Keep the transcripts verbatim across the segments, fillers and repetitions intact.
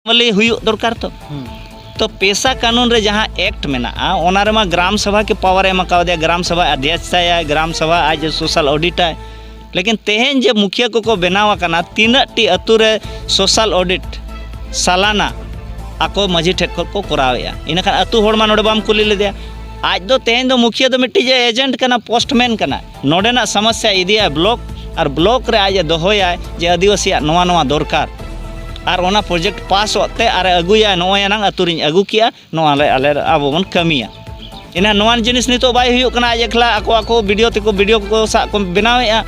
ᱢᱟᱹᱞᱤ ᱦᱩᱭᱩᱜ ᱫᱚᱨᱠᱟᱨ ᱛᱚ᱾ ᱦᱩᱸ᱾ ᱛᱚ ᱯᱮᱥᱟ ᱠᱟᱱᱩᱱ ᱨᱮ ᱡᱟᱦᱟᱸ ᱮᱠᱴ ᱢᱮᱱᱟᱜᱼᱟ, ᱚᱱᱟ ᱨᱮᱢᱟ ᱜᱨᱟᱢ ᱥᱚᱵᱷᱟ ᱜᱮ ᱯᱟᱣᱟᱨ ᱮ ᱮᱢ ᱠᱟᱣᱫᱮᱭᱟ, ᱜᱨᱟᱢ ᱥᱚᱵᱷᱟ ᱟᱫᱷᱭᱚᱠᱥᱟᱭᱟᱭ, ᱜᱨᱟᱢ ᱥᱚᱵᱷᱟ ᱟᱡ ᱥᱳᱥᱟᱞ ᱚᱰᱤᱴᱟᱭ᱾ ᱞᱮᱠᱤᱱ ᱛᱮᱦᱮᱧ ᱡᱮ ᱢᱩᱠᱷᱤᱭᱟᱹ ᱠᱚᱠᱚ ᱵᱮᱱᱟᱣ ᱟᱠᱟᱱᱟ, ᱛᱤᱱᱟᱹᱜ ᱴᱤ ᱟᱹᱛᱩ ᱨᱮ ᱥᱳᱥᱟᱞ ᱚᱰᱤᱴ ᱥᱟᱞᱟᱱᱟ ᱟᱠᱚ ᱢᱟᱹᱡᱷᱤ ᱴᱷᱮᱱ ᱠᱷᱚᱱ ᱠᱚ ᱠᱚᱨᱟᱣᱮᱫᱼᱟ? ᱤᱱᱟᱹᱠᱷᱟᱱ ᱟᱹᱛᱩ ᱦᱚᱲ ᱢᱟ ᱱᱚᱰᱮ ᱵᱟᱢ ᱠᱩᱞᱤ ᱞᱮᱫᱮᱭᱟ᱾ ᱟᱡ ᱫᱚ ᱛᱮᱦᱮᱧ ᱫᱚ ᱢᱩᱠᱷᱤᱭᱟᱹ ᱫᱚ ᱢᱤᱫᱴᱤᱡ ᱮᱡᱮᱱᱴ ᱠᱟᱱᱟ, ᱯᱳᱥᱴᱢᱮᱱ ᱠᱟᱱᱟ᱾ ᱱᱚᱰᱮᱱᱟᱜ ᱥᱚᱢᱚᱥᱥᱟ ᱤᱫᱤᱭᱟᱭ ᱵᱞᱚᱠ, ᱟᱨ ᱵᱞᱚᱠ ᱨᱮ ᱟᱡ ᱮ ᱫᱚᱦᱚᱭᱟᱭ ᱡᱮ ᱟᱹᱫᱤᱵᱟᱹᱥᱤᱭᱟᱜ ᱱᱚᱣᱟ ᱱᱚᱣᱟ ᱫᱚᱨᱠᱟᱨ, ᱟᱨ ᱚᱱᱟ ᱯᱨᱚᱡᱮᱠᱴ ᱯᱟᱥᱚᱜ ᱛᱮ ᱟᱨ ᱮ ᱟᱹᱜᱩᱭᱟ, ᱱᱚᱜᱼᱚᱭ ᱟᱱᱟᱝ ᱟᱹᱛᱩ ᱨᱤᱧ ᱟᱹᱜᱩ ᱠᱮᱜᱼᱟ, ᱱᱚᱣᱟ ᱞᱮ ᱟᱞᱮ ᱟᱵᱚ ᱵᱚᱱ ᱠᱟᱹᱢᱤᱭᱟ᱾ ᱮᱱᱟ ᱱᱚᱣᱟ ᱡᱤᱱᱤᱥ ᱱᱤᱛᱚᱜ ᱵᱟᱭ ᱦᱩᱭᱩᱜ ᱠᱟᱱᱟ, ᱟᱡ ᱮᱠᱞᱟ ᱟᱠᱚ ᱟᱠᱚ ᱵᱤᱰᱤᱭᱳ ᱛᱮᱠᱚ ᱵᱤᱰᱤᱭᱳ ᱠᱚ ᱥᱟᱵ ᱠᱚ ᱵᱮᱱᱟᱣᱮᱫᱼᱟ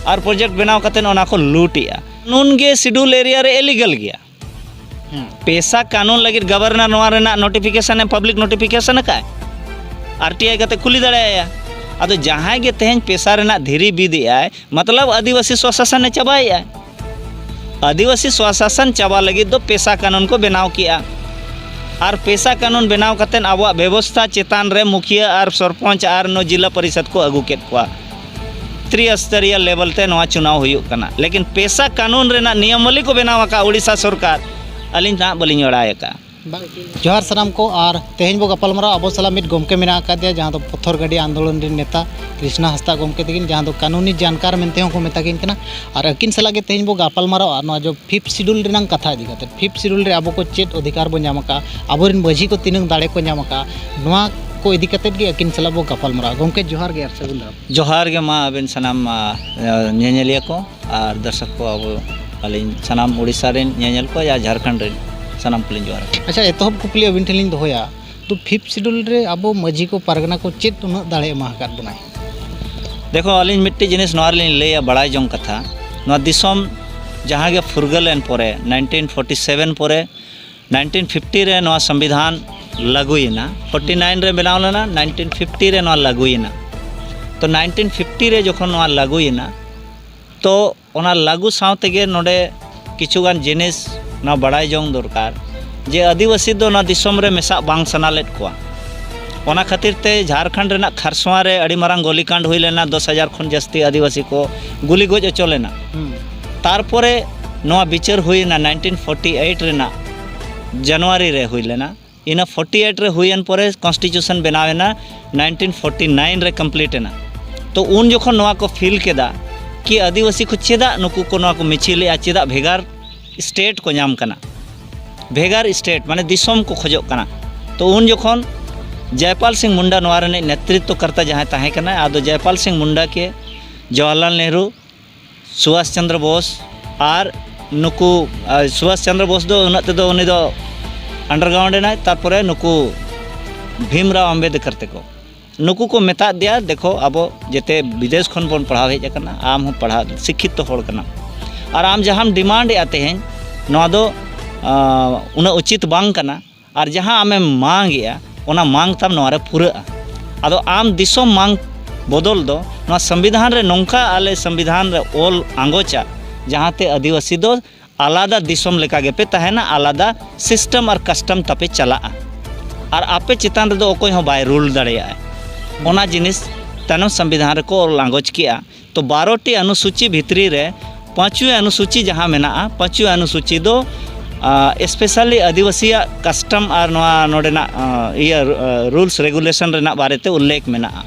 ᱟᱨ ᱯᱨᱚᱡᱮᱠᱴ ᱵᱮᱱᱟᱣ ᱠᱟᱛᱮ ᱚᱱᱟ ᱠᱚ ᱞᱩᱴᱮᱜᱼᱟ᱾ ᱠᱟᱹᱱᱩᱱ ᱜᱮ ᱥᱤᱰᱩᱞ ᱮᱨᱤᱭᱟ ᱨᱮ ᱤᱞᱤᱜᱟᱞ ᱜᱮᱭᱟ᱾ ᱦᱩᱸ᱾ ᱯᱮᱥᱟ ᱠᱟᱹᱱᱩᱱ ᱞᱟᱹᱜᱤᱫ ᱜᱚᱵᱷᱚᱨᱱᱚᱨ ᱱᱚᱣᱟ ᱨᱮᱱᱟᱜ ᱱᱳᱴᱤᱯᱷᱤᱠᱮᱥᱚᱱ ᱮ ᱯᱟᱵᱽᱞᱤᱠ ᱱᱳᱴᱤᱯᱷᱤᱠᱮᱥᱚᱱ ᱟᱠᱟᱫ, ᱟᱨ ᱴᱤ ᱟᱭ ᱠᱟᱛᱮ ᱠᱩᱞᱤ ᱫᱟᱲᱮᱭᱟᱭᱟ᱾ ᱟᱫᱚ ᱡᱟᱦᱟᱸᱭ ᱜᱮ ᱛᱮᱦᱮᱧ ᱯᱮᱥᱟ ᱨᱮᱱᱟᱜ ᱫᱷᱤᱨᱤ ᱵᱤᱫ ᱮᱫᱟᱭ, ᱢᱚᱛᱞᱚᱵ ᱟᱹᱫᱤᱵᱟᱹᱥᱤ ᱥᱚᱥᱟᱥᱚᱱ ᱮ ᱪᱟᱵᱟᱭᱮᱫᱼᱟ᱾ ᱟᱹᱫᱤᱵᱟᱹᱥᱤ ᱥᱚᱥᱟᱥᱚᱱ ᱪᱟᱵᱟ ᱞᱟᱹᱜᱤᱫ ᱫᱚ ᱯᱮᱥᱟ ᱠᱟᱹᱱᱩᱱ ᱠᱚ ᱵᱮᱱᱟᱣ ᱠᱮᱜᱼᱟ᱾ ᱟᱨ ᱯᱮᱥᱟ ᱠᱟᱹᱱᱩᱱ ᱵᱮᱱᱟᱣ ᱠᱟᱛᱮᱫ ᱟᱵᱚᱣᱟᱜ ᱵᱮᱵᱚᱥᱛᱷᱟ ᱪᱮᱛᱟᱱ ᱨᱮ ᱢᱩᱠᱷᱤᱭᱟᱹ ᱟᱨ ᱥᱚᱨᱯᱚᱧᱪ ᱟᱨ ᱱᱚ ᱡᱤᱞᱟ ᱯᱚᱨᱤᱥᱚᱫᱽ ᱠᱚ ᱟᱹᱜᱩ ᱠᱮᱫ ᱠᱚᱣᱟ᱾ ᱛᱨᱤᱥᱛᱚᱨᱤᱭᱚ ᱞᱮᱵᱮᱞ ᱛᱮ ᱱᱚᱣᱟ ᱪᱩᱱᱟᱣ ᱦᱩᱭᱩᱜ ᱠᱟᱱᱟ, ᱞᱮᱠᱤᱱ ᱯᱮᱥᱟ ᱠᱟᱹᱱᱩᱱ ᱨᱮᱱᱟᱜ ᱱᱤᱭᱚᱢᱟᱵᱚᱞᱤ ᱠᱚ ᱵᱮᱱᱟᱣ ᱟᱠᱟᱫ ᱩᱲᱤᱥᱥᱟ ᱥᱚᱨᱠᱟᱨ, ᱟᱹᱞᱤᱧ ᱱᱟᱦᱟᱜ ᱵᱟᱹᱞᱤᱧ ᱵᱟᱲᱟᱭ ᱟᱠᱟᱫᱼᱟ᱾ ᱡᱚᱦᱟᱨ ᱥᱟᱱᱟᱢ ᱠᱚ, ᱟᱨ ᱛᱮᱦᱮᱧ ᱵᱚ ᱜᱟᱯᱟᱞᱢᱟᱨᱟᱣ, ᱟᱵᱚ ᱥᱟᱞᱟᱜ ᱢᱤᱫ ᱜᱚᱢᱠᱮ ᱢᱮᱱᱟᱜ ᱟᱠᱟᱫᱮᱭᱟ, ᱡᱟᱦᱟᱸ ᱫᱚ ᱯᱚᱛᱷᱚᱨ ᱜᱟᱹᱰᱤ ᱟᱱᱫᱳᱞᱚᱱ ᱨᱮᱱ ᱱᱮᱛᱟ ᱠᱨᱤᱥᱱᱟ ᱦᱟᱸᱥᱫᱟ ᱜᱚᱢᱠᱮ ᱛᱟᱹᱠᱤᱱ, ᱡᱟᱦᱟᱸ ᱫᱚ ᱠᱟᱹᱱᱩᱱᱤ ᱡᱟᱱᱠᱟᱨ ᱢᱮᱱᱛᱮ ᱦᱚᱸᱠᱚ ᱢᱮᱛᱟ ᱠᱤᱱ ᱠᱟᱱᱟ᱾ ᱟᱨ ᱟᱹᱠᱤᱱ ᱥᱟᱞᱟᱜ ᱜᱮ ᱛᱮᱦᱮᱧ ᱵᱚ ᱜᱟᱯᱟᱞᱢᱟᱨᱟᱣᱟ ᱱᱚᱣᱟ ᱡᱚ ᱯᱷᱤᱯᱛᱷ ᱥᱤᱰᱩᱞ ᱨᱮᱱᱟᱝ ᱠᱟᱛᱷᱟ ᱤᱫᱤ ᱠᱟᱛᱮ᱾ ᱯᱷᱤᱯᱛᱷ ᱥᱤᱰᱩᱞ ᱨᱮ ᱟᱵᱚ ᱠᱚ ᱪᱮᱫ ᱚᱫᱷᱤᱠᱟᱨ ᱵᱚ ᱧᱟᱢ ᱟᱠᱟᱫᱼᱟ, ᱟᱵᱚᱨᱮᱱ ᱢᱟᱹᱡᱷᱤ ᱠᱚ ᱛᱤᱱᱟᱹᱝ ᱫᱟᱲᱮ ᱠᱚ ᱧᱟᱢ ᱟᱠᱟᱫᱼᱟ, ᱱᱚᱣᱟ ᱠᱚ ᱤᱫᱤ ᱠᱟᱛᱮ ᱜᱮ ᱟᱹᱠᱤᱱ ᱥᱟᱞᱟᱜ ᱵᱚ ᱜᱟᱯᱟᱞᱢᱟᱨᱟᱣᱟ᱾ ᱜᱚᱢᱠᱮ, ᱡᱚᱦᱟᱨ ᱜᱮ ᱟᱨ ᱥᱟᱹᱜᱩᱱ ᱫᱟᱨᱟᱢ᱾ ᱡᱚᱦᱟᱨ ᱜᱮ ᱢᱟ ᱟᱵᱮᱱ ᱥᱟᱱᱟᱢ, ᱟ, ᱧᱮᱧᱮᱞᱤᱭᱟᱹ ᱠᱚ ᱟᱨ ᱫᱚᱨᱥᱚᱠ ᱠᱚ, ᱟᱵᱚ ᱟᱹᱞᱤᱧ ᱥᱟᱱᱟᱢ ᱩᱲᱤᱥᱥᱟ ᱨᱮᱱ ᱧᱮᱧᱮᱞ ᱠᱚ ᱟᱨ ᱡᱷᱟᱲᱠᱷᱚᱸᱰ ᱨᱮᱱ ᱥᱟᱱᱟᱢ ᱠᱚᱞᱤᱧ ᱡᱚᱦᱟᱨ ᱟᱠᱚᱣᱟ᱾ ᱟᱪᱪᱷᱟ, ᱮᱛᱚᱦᱚᱵ ᱠᱩᱠᱞᱤ ᱟᱹᱵᱤᱱ ᱴᱷᱮᱱ ᱞᱤᱧ ᱫᱚᱦᱚᱭᱟ, ᱛᱚ ᱯᱷᱤᱯᱛᱷ ᱥᱤᱰᱩᱞ ᱨᱮ ᱟᱵᱚ ᱢᱟᱹᱡᱷᱤ ᱠᱚ ᱯᱟᱨᱜᱟᱱᱟ ᱠᱚ ᱪᱮᱫ ᱩᱱᱟᱹᱜ ᱫᱟᱲᱮ ᱮᱢᱟ ᱟᱠᱟᱫ ᱵᱚᱱᱟᱭ? ᱫᱮᱠᱷᱚ, ᱟᱹᱞᱤᱧ ᱢᱤᱫᱴᱤᱡ ᱡᱤᱱᱤᱥ ᱱᱚᱣᱟ ᱨᱮᱞᱤᱧ ᱞᱟᱹᱭᱟ, ᱵᱟᱲᱟᱭ ᱡᱚᱝ ᱠᱟᱛᱷᱟ, ᱱᱚᱣᱟ ᱫᱤᱥᱚᱢ ᱡᱟᱦᱟᱸ ᱜᱮ ᱯᱷᱩᱨᱜᱟᱹᱞ ᱮᱱ ᱯᱚᱨᱮ, ᱱᱟᱭᱤᱱᱴᱤᱱ ᱯᱷᱳᱨᱴᱤ ᱥᱮᱵᱷᱮᱱ ᱯᱚᱨᱮ, ᱱᱟᱭᱤᱱᱴᱤᱱ ᱯᱷᱤᱯᱴᱤ ᱨᱮ ᱱᱚᱣᱟ ᱥᱚᱝᱵᱤᱫᱷᱟᱱ ᱞᱟᱹᱜᱩᱭᱮᱱᱟ, ᱯᱷᱳᱨᱴᱤ ᱱᱟᱭᱤᱱ ᱨᱮ ᱵᱮᱱᱟᱣ ᱞᱮᱱᱟ, ᱱᱟᱭᱤᱱᱴᱤᱱ ᱯᱷᱤᱯᱴᱤ ᱨᱮ ᱱᱚᱣᱟ ᱞᱟᱹᱜᱩᱭᱮᱱᱟ᱾ ᱛᱚ ᱱᱟᱭᱤᱱᱴᱤᱱ ᱯᱷᱤᱯᱴᱤ ᱨᱮ ᱡᱚᱠᱷᱚᱱ ᱱᱚᱣᱟ ᱞᱟᱹᱜᱩᱭᱮᱱᱟ, ᱛᱚ ᱚᱱᱟ ᱞᱟᱹᱜᱩ ᱥᱟᱶ ᱛᱮᱜᱮ ᱱᱚᱰᱮ ᱠᱤᱪᱷᱩᱜᱟᱱ ᱡᱤᱱᱤᱥ ᱱᱚᱣᱟ ᱵᱟᱲᱟᱭ ᱡᱚᱝ ᱫᱚᱨᱠᱟᱨ, ᱡᱮ ᱟᱹᱫᱤᱵᱟᱹᱥᱤ ᱫᱚ ᱱᱚᱣᱟ ᱫᱤᱥᱚᱢ ᱨᱮ ᱢᱮᱥᱟᱜ ᱵᱟᱝ ᱥᱟᱱᱟ ᱞᱮᱫ ᱠᱚᱣᱟ᱾ ᱚᱱᱟ ᱠᱷᱟᱹᱛᱤᱨ ᱛᱮ ᱡᱷᱟᱲᱠᱷᱚᱸᱰ ᱨᱮᱱᱟᱜ ᱠᱷᱟᱨᱥᱚᱣᱟ ᱨᱮ ᱟᱹᱰᱤ ᱢᱟᱨᱟᱝ ᱜᱚᱞᱤᱠᱟᱸᱰ ᱦᱩᱭ ᱞᱮᱱᱟ, ᱫᱚᱥ ᱦᱟᱡᱟᱨ ᱠᱷᱚᱱ ᱡᱟᱹᱥᱛᱤ ᱟᱹᱫᱤᱵᱟᱹᱥᱤ ᱠᱚ ᱜᱩᱞᱤ ᱜᱚᱡ ᱦᱚᱪᱚ ᱞᱮᱱᱟ᱾ ᱦᱩᱸ᱾ ᱛᱟᱨᱯᱚᱨᱮ ᱱᱚᱣᱟ ᱵᱤᱪᱟᱹᱨ ᱦᱩᱭᱮᱱᱟ ᱱᱟᱭᱤᱱᱴᱤᱱ ᱯᱷᱳᱨᱴᱤ ᱮᱭᱤᱴ ᱨᱮᱱᱟᱜ, ᱡᱟᱱᱩᱣᱟᱨᱤ ᱨᱮ ᱦᱩᱭ ᱞᱮᱱᱟ᱾ ᱤᱱᱟᱹ ᱯᱷᱳᱨᱴᱤ ᱮᱭᱤᱴ ᱨᱮ ᱦᱩᱭᱮᱱ ᱯᱚᱨᱮ ᱠᱚᱱᱥᱴᱤᱴᱤᱭᱩᱥᱚᱱ ᱵᱮᱱᱟᱣ ᱮᱱᱟ, ᱱᱟᱭᱤᱱᱴᱤᱱ ᱯᱷᱳᱨᱴᱤ ᱱᱟᱭᱤᱱ ᱨᱮ ᱠᱚᱢᱯᱞᱤᱴ ᱮᱱᱟ᱾ ᱛᱚ ᱩᱱ ᱡᱚᱠᱷᱚᱱ ᱱᱚᱣᱟ ᱠᱚ ᱯᱷᱤᱞ ᱠᱮᱫᱟ ᱠᱤ ᱟᱹᱫᱤᱵᱟᱹᱥᱤ ᱠᱚ ᱪᱮᱫᱟᱜ ᱱᱩᱠᱩ ᱠᱚ ᱱᱚᱣᱟ ᱠᱚ ᱢᱤᱪᱷᱤᱞᱮᱜᱼᱟ, ᱪᱮᱫᱟᱜ ᱵᱷᱮᱜᱟᱨ ᱥᱴᱮᱴ ᱠᱚ ᱧᱟᱢ ᱠᱟᱱᱟ, ᱵᱷᱮᱜᱟᱨ ᱥᱴᱮᱴ ᱢᱟᱱᱮ ᱫᱤᱥᱚᱢ ᱠᱚ ᱠᱷᱚᱡᱚᱜ ᱠᱟᱱᱟ᱾ ᱛᱚ ᱩᱱ ᱡᱚᱠᱷᱚᱱ ᱡᱚᱭᱯᱟᱞ ᱥᱤᱝ ᱢᱩᱱᱰᱟ ᱱᱚᱣᱟ ᱨᱤᱱᱤᱡ ᱱᱮᱛᱨᱤᱛᱛᱚ ᱠᱟᱨᱛᱟ ᱡᱟᱦᱟᱸᱭ ᱛᱟᱦᱮᱸ ᱠᱟᱱᱟᱭ, ᱟᱫᱚ ᱡᱚᱭᱯᱟᱞ ᱥᱤᱝ ᱢᱩᱱᱰᱟ ᱠᱮ ᱡᱚᱣᱟᱦᱚᱨᱞᱟᱞ ᱱᱮᱦᱨᱩ, ᱥᱩᱵᱷᱟᱥ ᱪᱚᱱᱫᱨᱚ ᱵᱳᱥ ᱟᱨ ᱱᱩᱠᱩ, ᱟᱨ ᱥᱩᱵᱷᱟᱥ ᱪᱚᱱᱫᱨᱚ ᱵᱳᱥ ᱫᱚ ᱩᱱᱟᱹᱜ ᱛᱮᱫᱚ ᱩᱱᱤ ᱫᱚ ᱟᱱᱰᱟᱨᱜᱨᱟᱣᱩᱱᱰ ᱮᱱᱟᱭ, ᱛᱟᱨᱯᱚᱨᱮ ᱱᱩᱠᱩ ᱵᱷᱤᱢᱨᱟᱣ ᱟᱢᱵᱮᱫᱠᱚᱨ ᱛᱮᱠᱚ, ᱱᱩᱠᱩ ᱠᱚ ᱢᱮᱛᱟᱫ ᱫᱮᱭᱟ, "ᱫᱮᱠᱷᱚ, ᱟᱵᱚ ᱡᱮᱛᱮ ᱵᱤᱫᱮᱥ ᱠᱷᱚᱱ ᱵᱚᱱ ᱯᱟᱲᱦᱟᱣ ᱦᱮᱡ ᱟᱠᱟᱱᱟ, ᱟᱢ ᱦᱚᱸ ᱯᱟᱲᱦᱟᱣ ᱥᱤᱠᱠᱷᱤᱛᱚ ᱦᱚᱲ ᱠᱟᱱᱟᱢ, ᱟᱨ ᱟᱢ ᱡᱟᱦᱟᱸᱢ ᱰᱤᱢᱟᱱᱰ ᱮᱫᱼᱟ ᱛᱮᱦᱮᱧ, ᱱᱚᱣᱟ ᱫᱚ ᱟᱸ, ᱩᱱᱟᱹᱜ ᱩᱪᱤᱛ ᱵᱟᱝ ᱠᱟᱱᱟ, ᱟᱨ ᱡᱟᱦᱟᱸ ᱟᱢᱮᱢ ᱢᱟᱝ ᱮᱫᱼᱟ, ᱚᱱᱟ ᱢᱟᱝ ᱛᱟᱢ ᱱᱚᱣᱟ ᱨᱮ ᱯᱩᱨᱟᱹᱜᱼᱟ᱾ ᱟᱫᱚ ᱟᱢ ᱫᱤᱥᱚᱢ ᱢᱟᱝ ᱵᱚᱫᱚᱞ ᱫᱚ ᱱᱚᱣᱟ ᱥᱚᱝᱵᱤᱫᱷᱟᱱ ᱨᱮ ᱱᱚᱝᱠᱟ ᱟᱞᱮ ᱥᱚᱝᱵᱤᱫᱷᱟᱱ ᱨᱮ ᱚᱞ ᱟᱸᱜᱚᱪᱟ, ᱡᱟᱦᱟᱸᱛᱮ ᱟᱹᱫᱤᱵᱟᱹᱥᱤ ᱫᱚ ᱟᱞᱟᱫᱟ ᱫᱤᱥᱚᱢ ᱞᱮᱠᱟ ᱜᱮᱯᱮ ᱛᱟᱦᱮᱱᱟ, ᱟᱞᱟᱫᱟ ᱥᱤᱥᱴᱮᱢ ᱟᱨ ᱠᱟᱥᱴᱚᱢ ᱛᱟᱯᱮ ᱪᱟᱞᱟᱜᱼᱟ, ᱟᱨ ᱟᱯᱮ ᱪᱮᱛᱟᱱ ᱨᱮᱫᱚ ᱚᱠᱚᱭ ᱦᱚᱸ ᱵᱟᱭ ᱨᱩᱞ ᱫᱟᱲᱮᱭᱟᱜᱼᱟ᱾" ᱚᱱᱟ ᱡᱤᱱᱤᱥ ᱛᱟᱭᱱᱚᱢ ᱥᱚᱝᱵᱤᱫᱷᱟᱱ ᱨᱮᱠᱚ ᱚᱞ ᱟᱸᱜᱚᱪ ᱠᱮᱜᱼᱟ᱾ ᱛᱚ ᱵᱟᱨᱚ ᱴᱤ ᱚᱱᱩᱥᱩᱪᱤ ᱵᱷᱤᱛᱨᱤ ᱨᱮ ᱯᱟᱸᱪᱣᱤ ᱚᱱᱩᱥᱩᱪᱤ ᱡᱟᱦᱟᱸ ᱢᱮᱱᱟᱜᱼᱟ, ᱯᱟᱸᱪᱣᱤ ᱚᱱᱩᱥᱩᱪᱤ ᱫᱚ ᱥᱯᱮᱥᱟᱞᱤ ᱟᱹᱫᱤᱵᱟᱹᱥᱤᱭᱟᱜ ᱠᱟᱥᱴᱚᱢ ᱟᱨ ᱱᱚᱣᱟ ᱱᱚᱰᱮᱱᱟᱜ, ᱟᱸ, ᱤᱭᱟᱹ, ᱟᱸ, ᱨᱩᱞᱥ ᱨᱮᱜᱩᱞᱮᱥᱚᱱ ᱨᱮᱱᱟᱜ ᱵᱟᱨᱮᱛᱮ ᱩᱞᱞᱮᱠᱷ ᱢᱮᱱᱟᱜᱼᱟ᱾